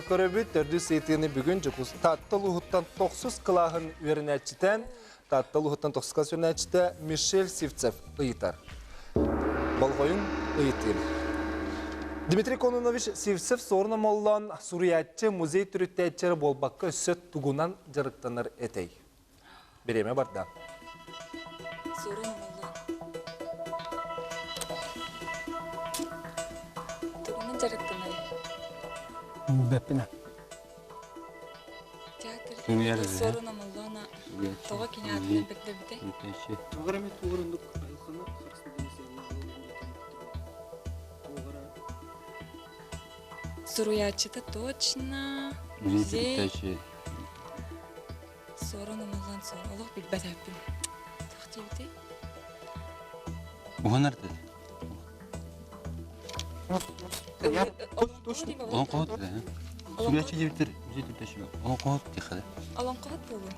A: көрөбүт. Төрдүс ыйытыыны бүгүн Дьокуус Таатта улууһуттан тохсус кылааһын үөрэнээччитэ Таатта улууһуттан тохсус кылаас үөрэнээччитэ Мишель Сивцев ыйытар. Болҕойуҥ ыйытыым. Дмитрий Кононович Сивцев суорун омоллоон суруйааччы музей төрүттээччилэрэ буолбакка өссө тугунан дьарыктанар этэй? Бириэмэ барда.
B: Суорун омоллоон. Тугунан дьарыктанарый?
H: Бэппинэ.
B: Театр Суорун омоллоона тоҕо кини аатынан бэрдэбитэй? Суруйааччыта точно музей Суорун омоллоон суор олох билбэт эбиппин. Туох диэбитий?
G: Уһанар деді. Олоҥхоһут деді. Суруйааччы диэбиттэр музей түртәші олоҥхоһут диэххэ
B: Олоҥхоһут буолуо.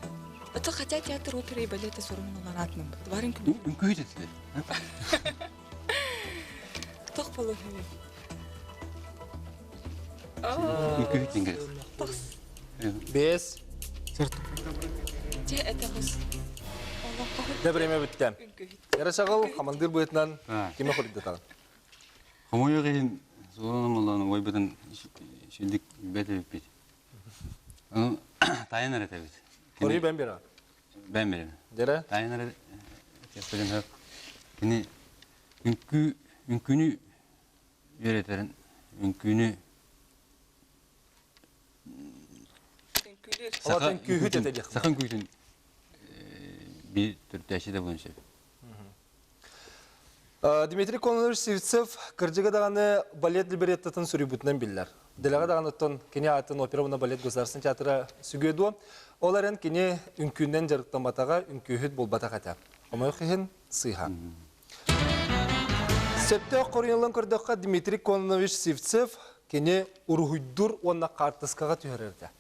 B: Это хотя театр оперы и балета Суорун омоллоон аатынан Барын
G: Үҥкүүһүт этилэр.
B: Туох буолуо үһү?
G: Үҥкүүһүт диэн кэлэр.
A: Бес.
B: Дьэ, это хос.
A: Дэ время бүттэ. Яра хамандыр быһытынан киме хоруйдатаҕын?
G: Хомойуох иһин суолун омоллоон уойбутун сүндүк бэт эбиппит. Ону тайан эрэ этэбит.
A: Хоруй бэн бера.
G: Бэн берем.
A: Дэрэ?
G: Тайан эрэ этиэхпитин сөп. Кини үҥкүү үҥкүүнү үөрэтэрин үҥкүүнү
A: Саха үҥкүүһүт этэ диэх.
G: Саха үҥкүүтүн биир төрүттээччи да буолуон сөп.
A: Дмитрий Кононович Сивцев кырдьыга даҕаны балет либреттотын суруйбутунан биллэр. Дэлэҕэ даҕаны оттон кини аатын опера уонна балет государственный театра сүгүө дуо? Ол эрэн кини үҥкүүнэн дьарыктамматаҕа, үҥкүүһүт буолбатах этэ. Хомойуох иһин сыыһа. Сөптөөх хоруйунан көрдөххө Дмитрий Кононович Сивцев кини уруһуйдуур уонна хаартыскаҕа түһэрэр этэ.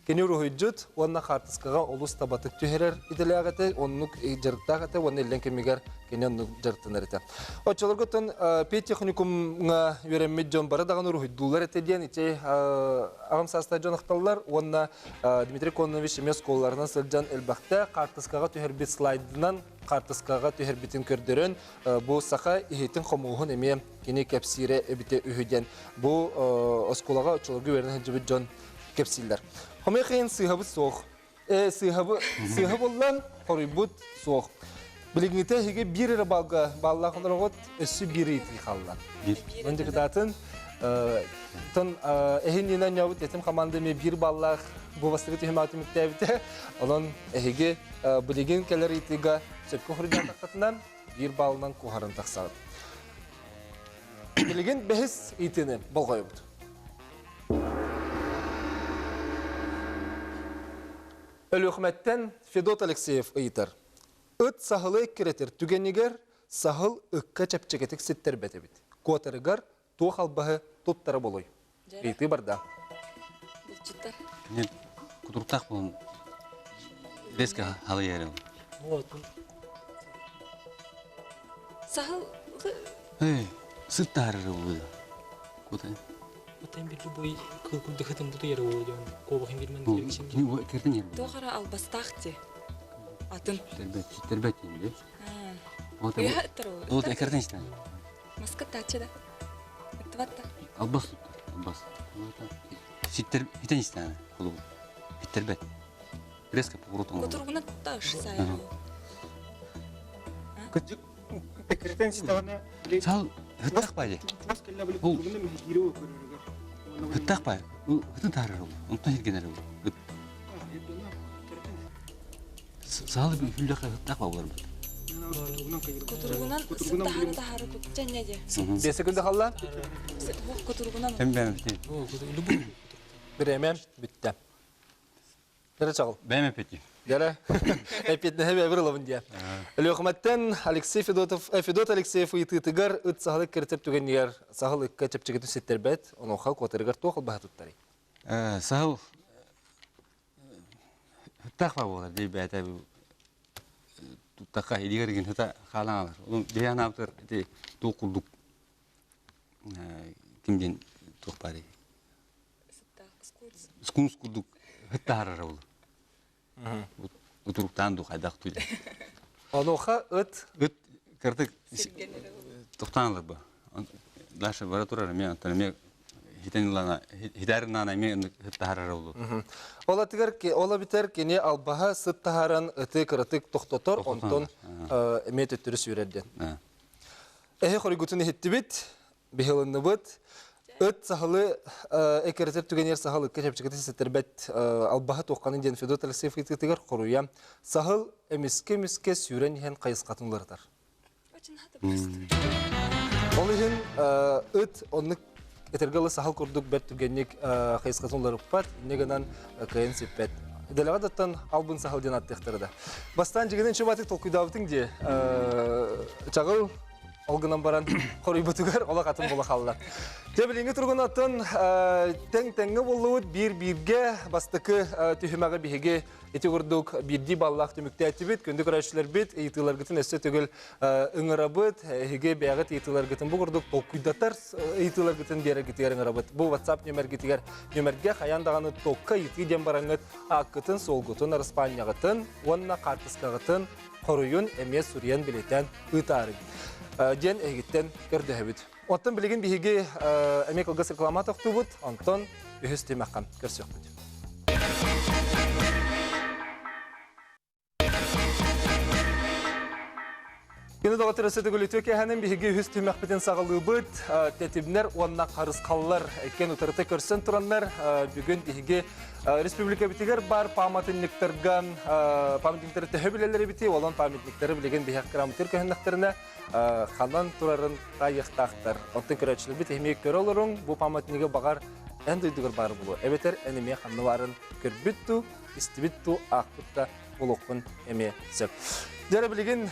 A: Кини уруһуйдьут уонна хаартыскаҕа олус табатык түһэрэр идэлээх этэ, оннук дьарыктаах этэ уонна иллэҥ кэмигэр кини оннук дьарыктанар этэ. Оччолорго оттон педтехникумҥа үөрэммит дьон бары даҕаны уруһуйдууллар этэ диэн ити аҕам саастаах дьон ахталлар уонна Дмитрий Кононович эмиэ оскуолаларынан сылдьан элбэхтэ хаартыскаҕа түһэрбит слайдынан хаартыскаҕа түһэрбитин көрдөрөн бу саха иһитин-хомуоһун эмиэ кини кэпсиирэ эбитэ үһү диэн бу оскуолаҕа оччолорго үөрэнэ сылдьыбыт дьон кэпсииллэр. Хомойуох иһин сыыһабыт суох. Э, сыыһабы, сыыһа буллан, хоруйбут суох. Билиҥҥитэ эһиги биир эрэ балга баллаах олороҕут, өссө биир ыйытыы хаалла. Мин депутатын тон эһин инэн ньобут этим команда эмиэ биир баллаах бу бастакы түһүмэҕи түмүктээбитэ. Онон эһиги билигин кэлэр ыйытыыга сөпкө хоруйдаатаххытынан биир баллынан куһарын тахсаҕыт. Билигин бэһис ыйытыыны болҕойобут. Өлүөхүмэттэн Федот Алексеев ыйытар. Ыт саһылы эккирэтэр түгэнигэр саһыл ыкка чэпчэкитик ситтэрбэт эбит. Куотарыгар туох албаһы туттара болуй? Ыйытыы барда.
F: Булчуттар.
G: Кини кутуруктаах буолан резко халыйар.
F: Саһыл
G: Эй, сыт таарыр буолуо. Кутай.
I: Отен bir любой кыл курдук буту yeri oluyor diyorum. Ковахын bir мен
G: Кини кертен ер.
F: Туох ара албастаах ти. Атын.
G: Тербет, тербет дейм. Вот
F: Уйа ыттар ол.
G: Вот экерден истен.
F: Маска тачы да. Ыттыбатта.
G: Албас албас. Ситтер хитен истен. Холу. Хиттербет. Резко поворот оҥорор.
F: Кутуругунан таш сайыр.
H: Кырдьык, эккирэтэн ситтэҕинэ, били
G: Сал хыттах баайы.
H: чугас кэллэ били
G: Ол
H: кутуругунан мэһэйдиирэ ол көрөрүгэр.
G: хыттах баайы. Хытын таарар ол. Онтон хиргенер ол. Ыт. Саалы хүллэхэ хыттах баа болар бут.
F: Кутуругунан сыттаһары таһары кутчання же.
A: Бесе күндө халла?
F: Кутуругунан.
G: Тем бэм бити.
A: Биремем бүттэ. Дәрі чағыл.
G: Бэм эпети.
A: Дәрі. Эпетнеһе бэбир ылабын диye. Өлүөхүмэттэн Алексей Федотов, Федот Алексеев ыйытыытыгар ыт саһылы киртер түгэнигэр саһыл ыкка чэпчэкитин ситтербэт, онуоха куотарыгар туох албаһа туттарый?
G: Саһыл Ыттаах баа буолар дии бэйэтэ туттахха илиигэр игин сыта хаалан аалар. Онон биһи анаабытыгар ити туох курдук ким диэн туох баарый? Скунс курдук ыттаарара ол. Утуруктаан дуу хайдах туй.
A: Онуоха ыт
G: Ыт кырдык тохтоон ылар бу. Даша бара турар эмиэ онтон эмиэ хитэн ылана хитээр наана эмиэ ыттаһарар олу.
A: Ол атыгар ол эбитэр кини албаһа сыт таһааран ыты кыратык тохтотор, онтон эмиэ төттөрү сүүрэр диэн. Эһи хоруйгутун иһиттибит, биһилынныбыт. Ыт саһылы эккирэтэр түгэнигэр саһыл ыкка чэпчэкитэ ситтэрбэт албаһа туохханы диэн Федот Алексеев ыйытыытыгар хоруйа саһыл эмискэ-эмискэ сүүрэн иһэн хайысхатын уларытар. Ол иһин ыт оннук этэргэ дылы саһыл курдук бэрт түгэнник хайысхатын уларыппат, инньэ гынан кыайан сиппэт. Дэлэҕэ даттан албын саһыл диэн аттыахтара да. Бастаан дьигинэн чубатык толкуйдаабытыҥ дии. Чаҕыл ол гынан баран хоруйбутугар олох атын буола хаалла. Дьэ билиҥҥи туругун оттон тэҥ-тэҥҥэ буоллубут биир-бииргэ бастакы түһүмэҕи биһиги Ити курдук биирдии баллаах түмүктээтибит. Күндү көрөөччүлэрбит, ыйытыыларгытын өссө төгүл ыҥырабыт. Эһиги бэйэҕит ыйытыыларгытын бу курдук толкуйдатар ыйытыыларгытын биэрэргитигэр ыҥырабыт. Бу WhatsApp нүөмэргитигэр нүөмэргэ хайаан даҕаны токка ыйытыы диэн бараҥҥыт ааккытын, суолгутун, араспаанньаҕытын уонна хаартыскаҕытын хоруйун эмиэ суруйан билэтэн ыытаарыҥ диэн эһигиттэн көрдөһөбүт. Оттон билигин биһиги эмиэ кылгас реклама тохтуубут, онтон үһүс түмэххэ көрсүөхпүт. Күнү доҕоттор өссө төгүл үтүө киэһэнэн биһиги үһүс түһүмэхпитин саҕалыыбыт. Тэтимнэр уонна харысхаллар иккиэн утарыта көрсөн тураннар бүгүн биһиги республикабытыгар баар пааматынньыктарга памятниктары төһө билэллэр эбитий, олон памятниктары билигин биһиэхэ кырамытыр көһүннэхтэринэ ханан турарын таайыахтаахтар. Оттон көрөөччүлэрбит эмиэ көрө олоруҥ, бу памятнигы баҕар эн дойдугар баар буолуо. Эбэтэр эн эмиэ ханна баарын көрбүт дуу, истибит дуу, аахпыт да. Булуоххун эмиэ сөп. Дьэ билигин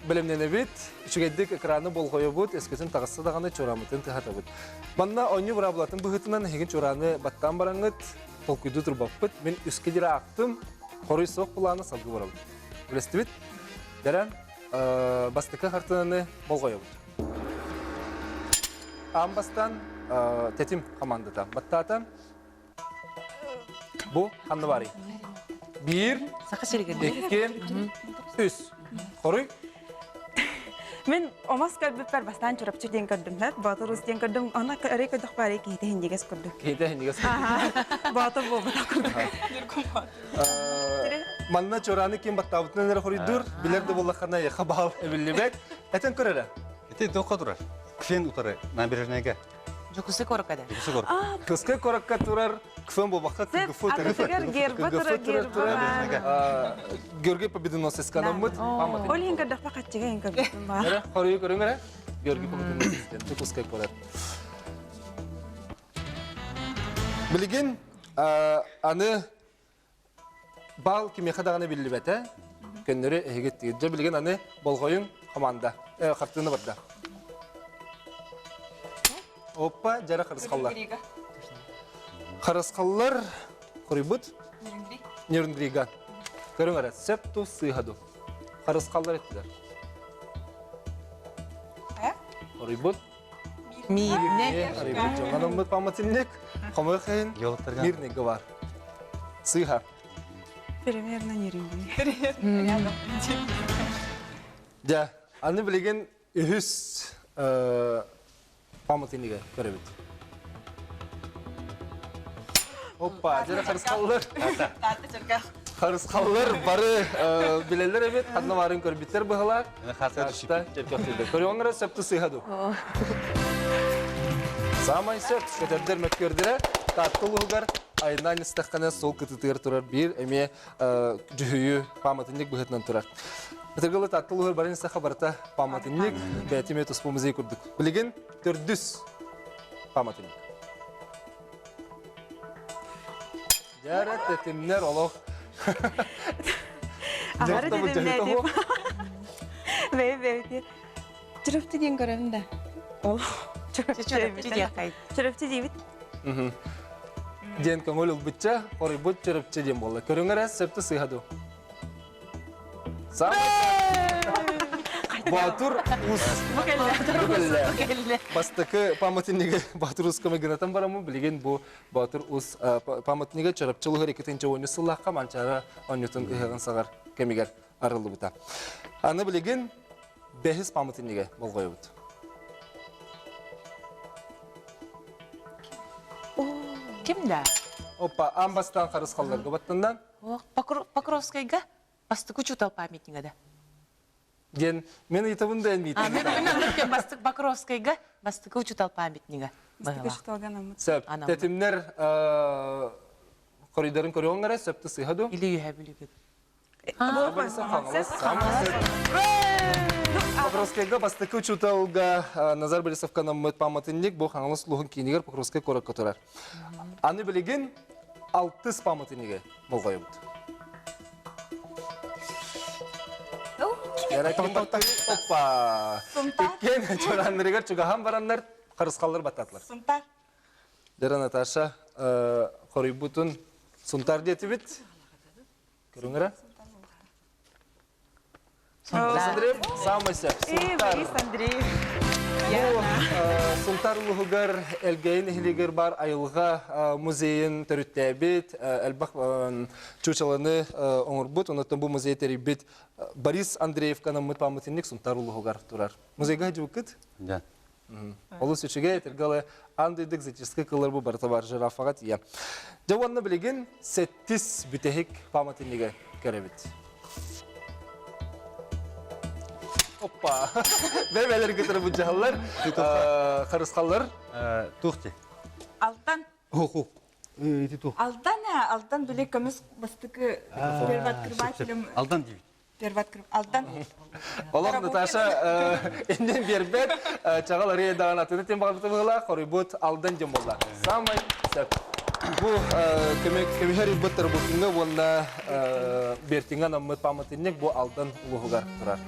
A: бэлэмнэнэбит, үчүгэйдик экраны болҕойобут, өскөтүн таҕысса даҕаны чуорааммытын тыһатабыт. Манна оонньуу быраабылатын быһыытынан эһигин чуорааны баттаан бараҥҥыт, толкуйдуу турбаппыт. Мин үскэ диэри аахтым, хоруй суох былааны салгыы барабыт. Үлэстибит. Дэрэн, бастакы хартыынаны болҕойобут. Аан бастаан тэтим хамаандата баттаата. Бу ханна барый? Биир,
D: Саха сиригэр.
A: икки, үс. Хоруй?
B: Мин омос көрбүппэр бастаан Чурапчы диэн көрдүм, Боотур Уус диэн көрдүм, онно өрө көрдөх баары киһитэ иһинньигэс курдук.
A: Киһитэ иһинньигэс курдук.
B: Боотур буолбатах курдук.
A: Манна чораны ким баттаабытынан эрэ хоруйдуур, билэр да буоллаххына эйиэхэ баал эбиллибэт. Этэн көр эрэ.
G: Ити туохха турар? Кфен утары набережнайга.
D: Дьокуускай куоракка да.
G: Дьокуускай куоракка.
A: Кыскай куоракка турар КФМ буолбакка КГФ
B: Атыгар герба турар герба.
A: Георгий Победоносец канаммыт.
B: Ол иһин көрдөхпө хаччыга иһин көрбүтүм баар.
A: Эрэ, хоруйу көрүҥ эрэ. Георгий Победоносец диэн Дьокуускай куорат. Билигин аны Бал кимиэхэ даҕаны биллибэтэ. Көннөрү эһиги дьэ билигин аны болҕойуҥ команда хартыына барда. Оппа дьара харысхаллар. Харысхаллар хоруйбут Нерюнгрига. Көрүҥ эрэ, сөп ту сыыһа ду. Харысхаллар эттилэр. Хоруйбут
D: Миирнэ.
A: Хоруйбут дьоҥҥанаммыт памятник. Хомойуох иһин Мирныйга бар. Сыыһа.
B: Примерно Нерюнгри.
A: Дьэ, аны билигин үһүс памятнига көрөбүт. Оппа, дьэ харысхаллар. Харысхаллар бары билэллэр эбит, ханна баарын көрбүттэр быһалаах. Көрүөҥ эрэ сөптү сыыһа дуу. Самай сөп, көтөрдөр мөккүөрдэрэ Таатта улууһугар айаннаан истэххинэ суол кытыытыгар турар биир эмиэ дьүһүйүү пааматынньык быһыытынан турар. Ытыргылы Таатта улууһугар баран истэххэ барыта пааматынньык, бэйэтэ эмиэ туспа музей курдук. Билигин төрдүс пааматынньык. Дьэ тэтимнэр олох.
B: Аһары тэтимнээтим. Бэйэ бэйэти. Чөрөптү диэн көрөбүн да. Ол
D: Чөрөптү диэххэй.
B: Чөрөптү диибит.
A: Диэн көҥүл ылбычча, хоруйбут чөрөпчү диэн буолла. Көрүҥ эрэ, сөптө сыыһа дуу? Боотур Уус.
B: Бу кэллэ.
A: Бастакы памятниги Боотур Ууска гынатан бараммын, билигин бу Боотур Уус памятнига Чурапчы улууһугар 2010 сыллаахха Манчаары оонньуутун ыһыаҕын саҕар кэмигэр арыллыбыта. Аны билигин бэһис памятнига болҕойобут.
D: Ким да?
A: Опа, аан бастаан харысхалларга баттанна.
D: Покровскайга бастакы учуутал памятнига да.
A: Диэн мен ыйытабын да эн миитин.
D: Мен бастык Покровскайга бастакы учуутал памятнига.
B: Бастакы учууталга анаммыт.
A: Сөп. Тэтимнэр хоруйдарын көрүөҥ эрэ сөптө сыыһа дуу?
D: Или үһэ билигин.
A: Покровскайга бастакы учууталга Назар Борисовка анаммыт памятник бу Хаҥалас улууһун киинигэр Покровскай куоракка турар. Аны билигин алтыс памятниги болҕойобут. Оппа! Иккиэн чурааннарыгар чугаһан бараннар харысхаллар баттаатылар.
B: Сунтар.
A: Дера Наташа хоруйбутун Сунтар диэтибит. Көрүҥ эрэ. Борис Андреев самый сөп.
B: Сунтар. Борис Андреев.
A: Бу Сунтар улууһугар Элгээйи нэһилиэгэр баар айылҕа музейын төрүттээбит, элбэх чуучаланы оҥорбут, онон бу музей тэрийбит Борис Андреевка анаммыт памятник Сунтар улууһугар турар. Музейга сылдьыбыккыт?
G: Да.
A: Олус үчүгэй, этэргэ аан дойду экзотическай кыллар бу барыта бар жирафаҕа тиийэ. Дьэ уонна билигин сэттис бүтэһик памятнига көрөбүт. Оппа! Бэйбэлэр кытары быдьаһаллар, харысхаллар.
G: Туох ти?
B: Алтан.
G: Ху-ху. Ити туох?
B: Алдан, Алдан били көмүс бастакы первооткрывателем.
G: Алдан диибит.
B: Первооткрыв Алдан.
A: Олох Наташа иннин биэрбэт, чаҕыл арыйа даҕан атыны тем баҕарбыта быһыылаах, хоруйбут Алдан диэн буолла. Самай сөп. Бу көмүһэр ылбыт Тарбукиҥҥа уонна Бертиҥҥа анаммыт пааматынньык бу Алдан улууһугар турар.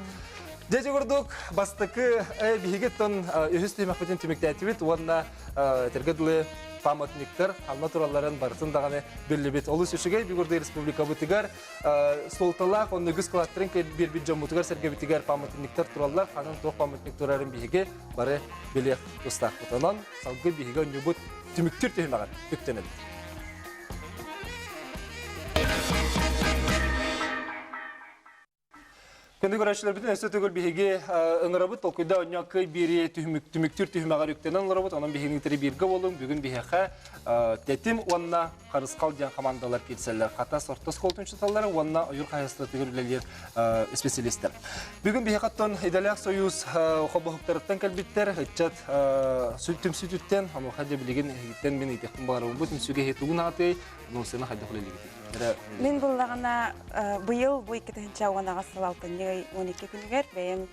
A: Дьэ курдук бастакы биһигиттэн үһүс түһүмэхпитин түмүктээтибит уонна этэргэ дылы памятниктар ханна туралларын барытын даҕаны биллибит. Олус үчүгэй бүгүрдэ республикабытыгар суолталаах онно үгүс кылааттарын биэрбит дьоммутугар сэргэбитигэр памятниктар тураллар. Ханан туох памятник турарын биһиги бары билиэх тустаахпыт. Онон салгыы биһиги онньубут түмүктүүр түһүмэҕэр үктэнэбит. Күндү көрөөччүлэрбитин өссө төгүл биһиги ыҥырабыт толкуйда онньо кый биэри түмүктүүр түһүмэҕэр үктэнэн олоробут. Онон биһигини кытары бииргэ буолуҥ. Бүгүн биһиэхэ Тэтим уонна Харысхал диэн командалар киирсэллэр. Хатас орто оскуолатын учууталлара уонна ойуур хаһаайыстыбатыгар үлэлиир специалистэр. Бүгүн биһиэхэ оттон идэлээх союз холбоһуктарыттан кэлбиттэр ыччат түмсүүтүттэн, онуоха дьэ билигин эһигиттэн мин ыйытыахпын баҕарабын. Бу түмсүүгэ эһиги тугун аатый, Нуусаны хайдах үлэлиигитий?
B: Мин буллаҕына быйыл бу 2018 сыл алтынньы 12 күнүгэр бэйэм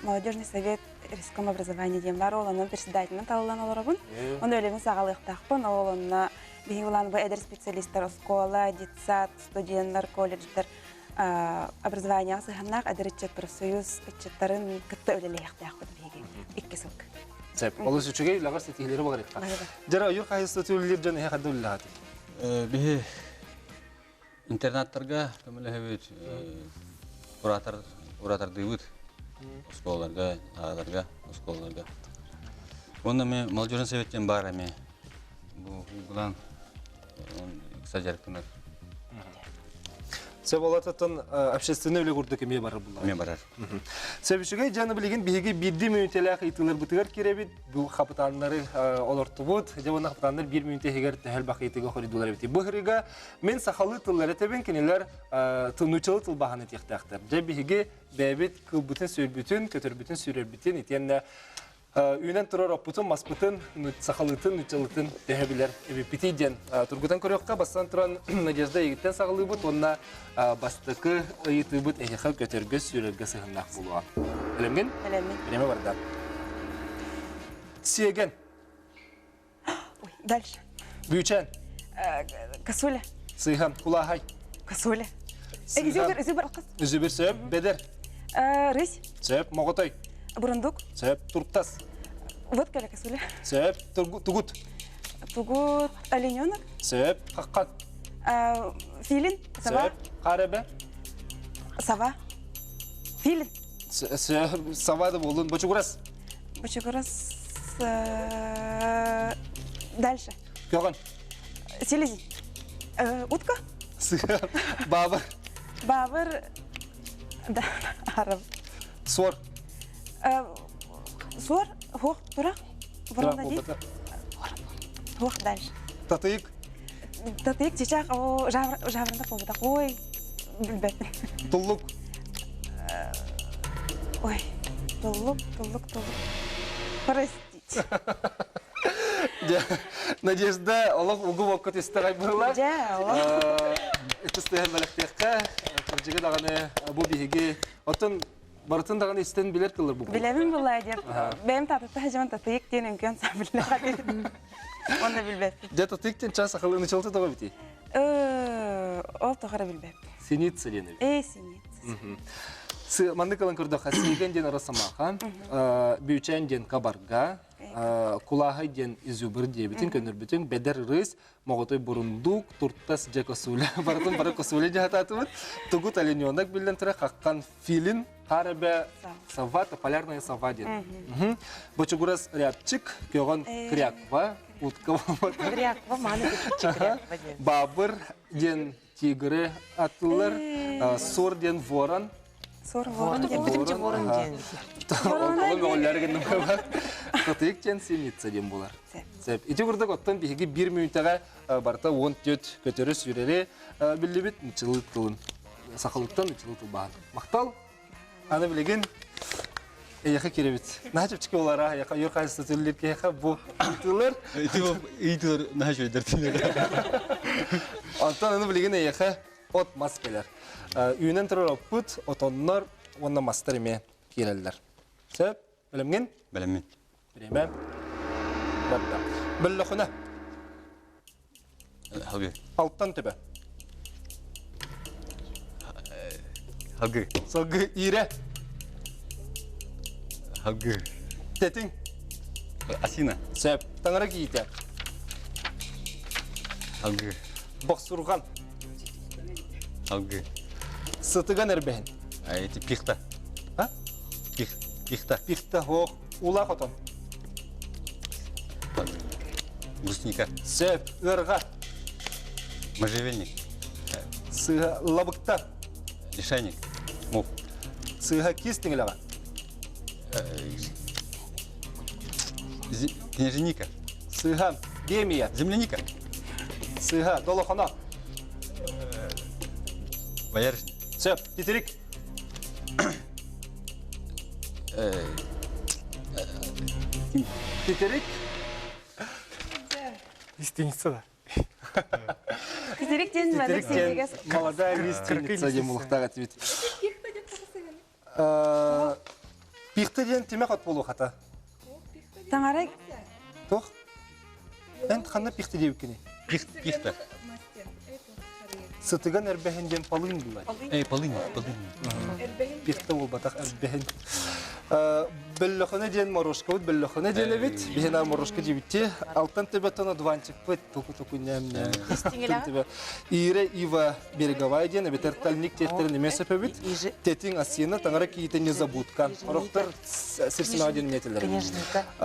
B: молодежный совет риском образования диэн бар ол онон председателинэн талыллан олоробун. Ону үлэбин саҕалыахтаахпын. Ол онно биһиги улаан бу эдэр специалистар оскуола, детсад, студеннар, колледждар образованияҕа сыһыаннаах эдэр ыччат профсоюз ыччаттарын кытта үлэлэһиэхтээхпит биһиги икки сылга.
A: Сөп. Олус үчүгэй үлэҕэр ситиһиилэри баҕарыахха. Дьара ойуур хаһыйсыта үлэлиир дьон эһэ хадда үлэлэһэти?
G: Биһи интернаттарга көмөлөһөбүт, куратор куратордыыбыт оскуолаларга, аҕаларга, оскуолаларга. Уонна ме молодежный совет диэн баар эмиэ. Бу угулаан ыкса дьарыктанар.
A: Сөп олататтан общественный үлэ курдук эмиэ барар булла.
G: Эмиэ барар.
A: Сөбүшүгэй дьаны билигин биһиги биирдии мүнүүтэлээх ыйытыыларбытыгар киирэбит. Бу хапытааннары олортубут. Дьэ уонна хапытааннар биир мүнүүтэ иһигэр төһөл бакыйтыга хоридулар эбит. Бу ырыга мен сахалыы тыллары этэбин, кинилэр тылнучалы тылбаһан этиэхтээхтэр. Дьэ биһиги бэйэбит кылбытын сүөрбүтүн, көтөрбүтүн сүүрэрбитин итиэннэ Үүнэн турар оппутун, маспытын, сахалыытын, нууччалыытын төһө билэр эбиппитий диэн тургутан көрүөххэ. Бастан туран Надежда эйигиттэн саҕалыыбыт уонна бастакы ыйытыыбыт эһиэхэ көтөргө, сүүрэргэ сыһыннаах буолуоҕа. Бэлэмҥин?
B: Бэлэммин.
A: Бириэмэ барда. Сиэгэн.
B: Ой, дальше.
A: Бүүчээн.
B: Косуля.
A: Сыыһан. Кулааһай.
B: Косуля. Изүбір, изүбір қыз.
A: Изүбір сөп. Бедер.
B: Рысь.
A: Сөп. Моҕотой.
B: Бурундук.
A: Сөп. Туртас.
B: Вот кэлэ косуля.
A: Сөп. Тугут.
B: Тугут. Олененок.
A: Сөп. Хаққат.
B: Филин.
A: Сова. Сөп. Қарабе.
B: Сова. Филин.
A: Сөп. Сова да болдун. Бочугурас.
B: Бочугурас. Дальше.
A: Көҕөн.
B: Селезень. Утка.
A: Баабыр.
B: Баабыр. Да, араб.
A: Суор.
B: Суор. Хуох тура. Ворона дии. Хуох дальше.
A: Татыйык.
B: Татыйык чичах о жаврында болбутак. Ой, билбэт.
A: Туллук.
B: Ой, туллук, туллук, туллук. Простите.
A: Надежда олох угу бокко түстэ быһыла.
B: Дьэ, олох.
A: Ытыстыһан бэлэхтиэххэ, кырдьыгы даҕаны бу биһиги оттон барытын даҕаны истэн билэр тыллар бу.
B: Билэбин булла диэн. Бэйэм татыта хажаман татыйык диэн үҥкүөн саабиллээх. Онно билбэппин.
A: Дьэ татыйык диэн час сахалыыны чылты тоҕо бити?
B: Ол тоҕо билбэппин.
A: Синица диэн эбит.
B: Э, синица.
A: Маннык ылан көрдөххө, сиигэн диэн росомаха, бүүчээн диэн кабарга, кулааһай диэн изюбр диэбитин көннөрбүтүн, бэдэр рыс, моҕотой бурундук, туртас дьэ косуля, барытын бары косуля дьаһатаатыбыт, тугут олененок биллэн турар, хаххан филин, хаар эбэ сова, тополярная сова диэн. Бочугурас рябчик, көҕөн кряква, утка
D: Кряква, маны кряква диэн.
A: Бабыр диэн тигры аттылар, сор диэн ворон.
B: Сор ворон диэн.
D: Бүтүмче ворон диэн.
A: Ол мөҕүллэр гынным Татыйык диэн синица диэн булар. Сеп. Ити курдук оттон биһиги бир мүнүүтэҕэ барыта 14 көтөрү сүүрэри биллибит нуччалыы тылын сахалыттан нуччалыы тылбаһан. Махтал. Аны билигин эйэхэ кирэбит. Наһаа чэпчэки болара, эйэхэ үйөр хаһыста түллэр киһиэхэ бу ыйтылар.
G: Ыйтылар наһаа үчүгэйдэр
A: Онтон аны билигин эйэхэ от мас кэлэр. Үүнэн турар оппут, отоннор уонна мастар эмиэ киирэллэр. Сөп? Бэлэмҥин?
G: Бэлэммин.
A: Бириэмэ барда. Бөллөхүнэ.
G: Халгы.
A: Алтан төбө.
G: Халгы.
A: Сылгы иирэ.
G: Халгы.
A: Тэтиҥ.
G: Асина.
A: Сөп. Таҥара киитэ.
G: Халгы.
A: Бохсурҕан.
G: Халгы.
A: Сытыган эрбэһин.
G: Эти пихта.
A: А?
G: Пих, пихта.
A: Пихта, ох. Улаах отон.
G: Брусника.
A: Сөп. Ыарҕа.
G: Можжевельник.
A: Сыыһа лабыкта.
G: Лишайник. Мух.
A: Сыыһа кис тиҥилэҕэ.
G: Княженика.
A: Сыыһа гемия.
G: Земляника.
A: Сыыһа долохоно.
G: Боярышник.
A: Сөп. Титирик. Титирик.
H: Лиственница да.
B: Титирик диэн
A: Титирик диэн молодая лиственница диэн мулуктаах этибит. Пихта диэн тимэх от буолуохата.
B: Таҥара
A: Туох? Эн ханна пихта диэбиккиний?
G: Пихта.
A: Сытыган эрбэһин диэн полынь булар.
G: Эй, полынь, полынь.
A: Пихта буолбатах эрбэһин. Бөллөхөнө диэн морошкабыт бөллөхөнө диэн эбит. Биһина морошка диэбитти. Алтан төбөтөн одуванчикпыт туку-туку ням-ням. Ира Ива Береговая диэн эбэтэр тальник тиэттерин эмиэ сөпөбүт. Тетиң асина таҥара киитэ незабудка. Орохтор сирсимаҕа диэн метеллэр.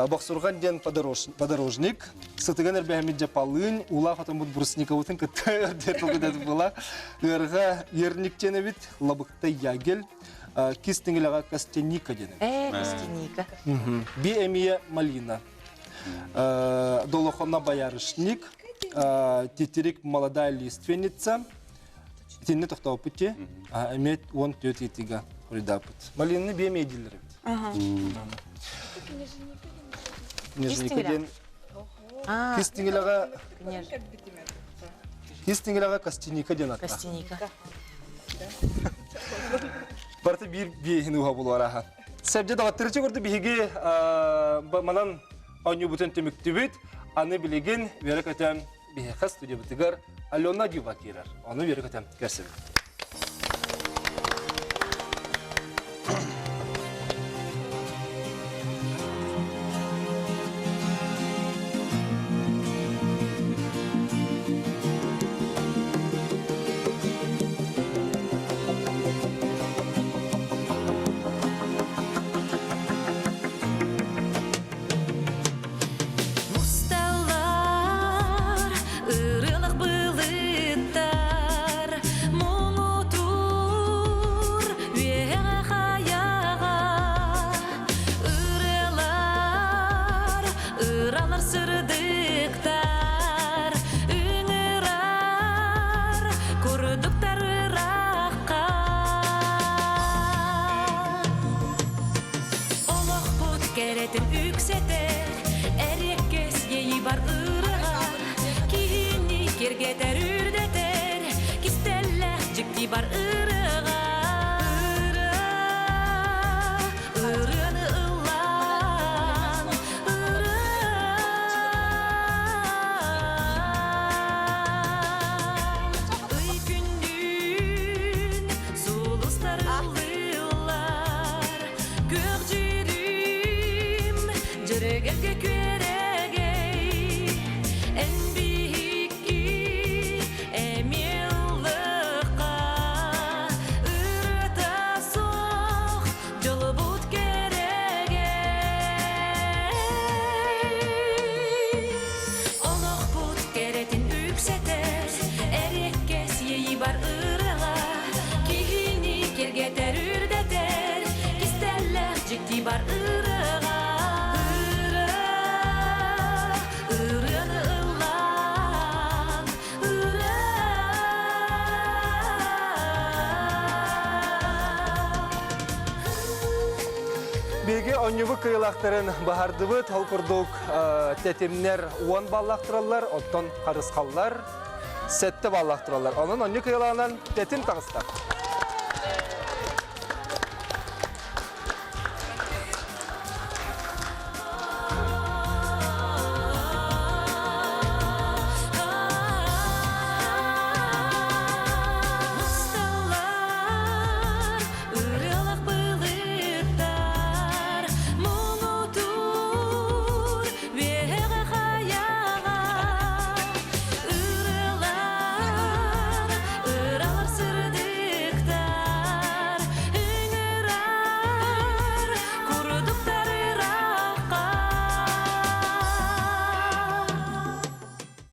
A: Бохсурҕан диэн подорожник. Сытыган эрбэһэммит дьапалыын, уулаах отоммут брусниковытын кытта өрдө була. Ыарга ерник диэн эбит, лабыкта ягель, кис тиҥилэҕэ костяника диэн эбит.
D: Э, костяника.
A: Би эмиэ малина. Долохона боярышник, титирик молодая лиственница, итинни тохтооппут ти, эмиэ 14 итига хоруйдааппыт. Малинаны би эмиэ дииллэр эбит. Книжника диэн кис тиҥилэҕэ кис тиҥилэҕэ костяника диэн атта.
D: Костяника.
A: Барыта биир биэһин уһа булуараха. Сәбдьэ даҕаттырычы көрдү биһиги манан оонньуубутун түмүктүбүт. Аны билигин үөрэ көтөн биһиэхэ студиябытыгар Алена Дюба киирэр. Ону үөрэ көтөн көрсөбүт.
J: Мусталлар ырылах былыттар муҥутуур үөһэҕэ хайаҕа ырыалар ыралар сырдыктар ыҥырар курдуктар ырахха Олохпут кэрэтин үксэтэр, эриэккэс иэйии бар ырыа. Киһини киэргэтэр, үрдэтэр, кистэллээх дьикти бар ырыаҕа. Ырыа, ырыаны ыллаан, ырыа. Ый күндүн сулустар ыллыыллар, Күөх дьүрүм дьөрөгөлгө күөрэгэй, Эн биһикки эмиэ ыллыкка, Ырыата суох дьолубут кэрэгэй. Олохпут кэрэтин үксэтэр, Эриэккэс иэйии бар ырыаҕа, Киһини киэргэтэр, үрдэтэр, Кистэллээх дьикти бар ырыаҕа. Ырыа, ырыаны ыллаан, ырыа.
A: Биһиги оонньуубут кыайыылаахтарын баһардыбыт. Ол курдук тэтимнэр уон баллаах тураллар, оттон харысхаллар сэттэ баллаах тураллар. Онон оонньуу кыайыылааҕынан тэтим таҕыста.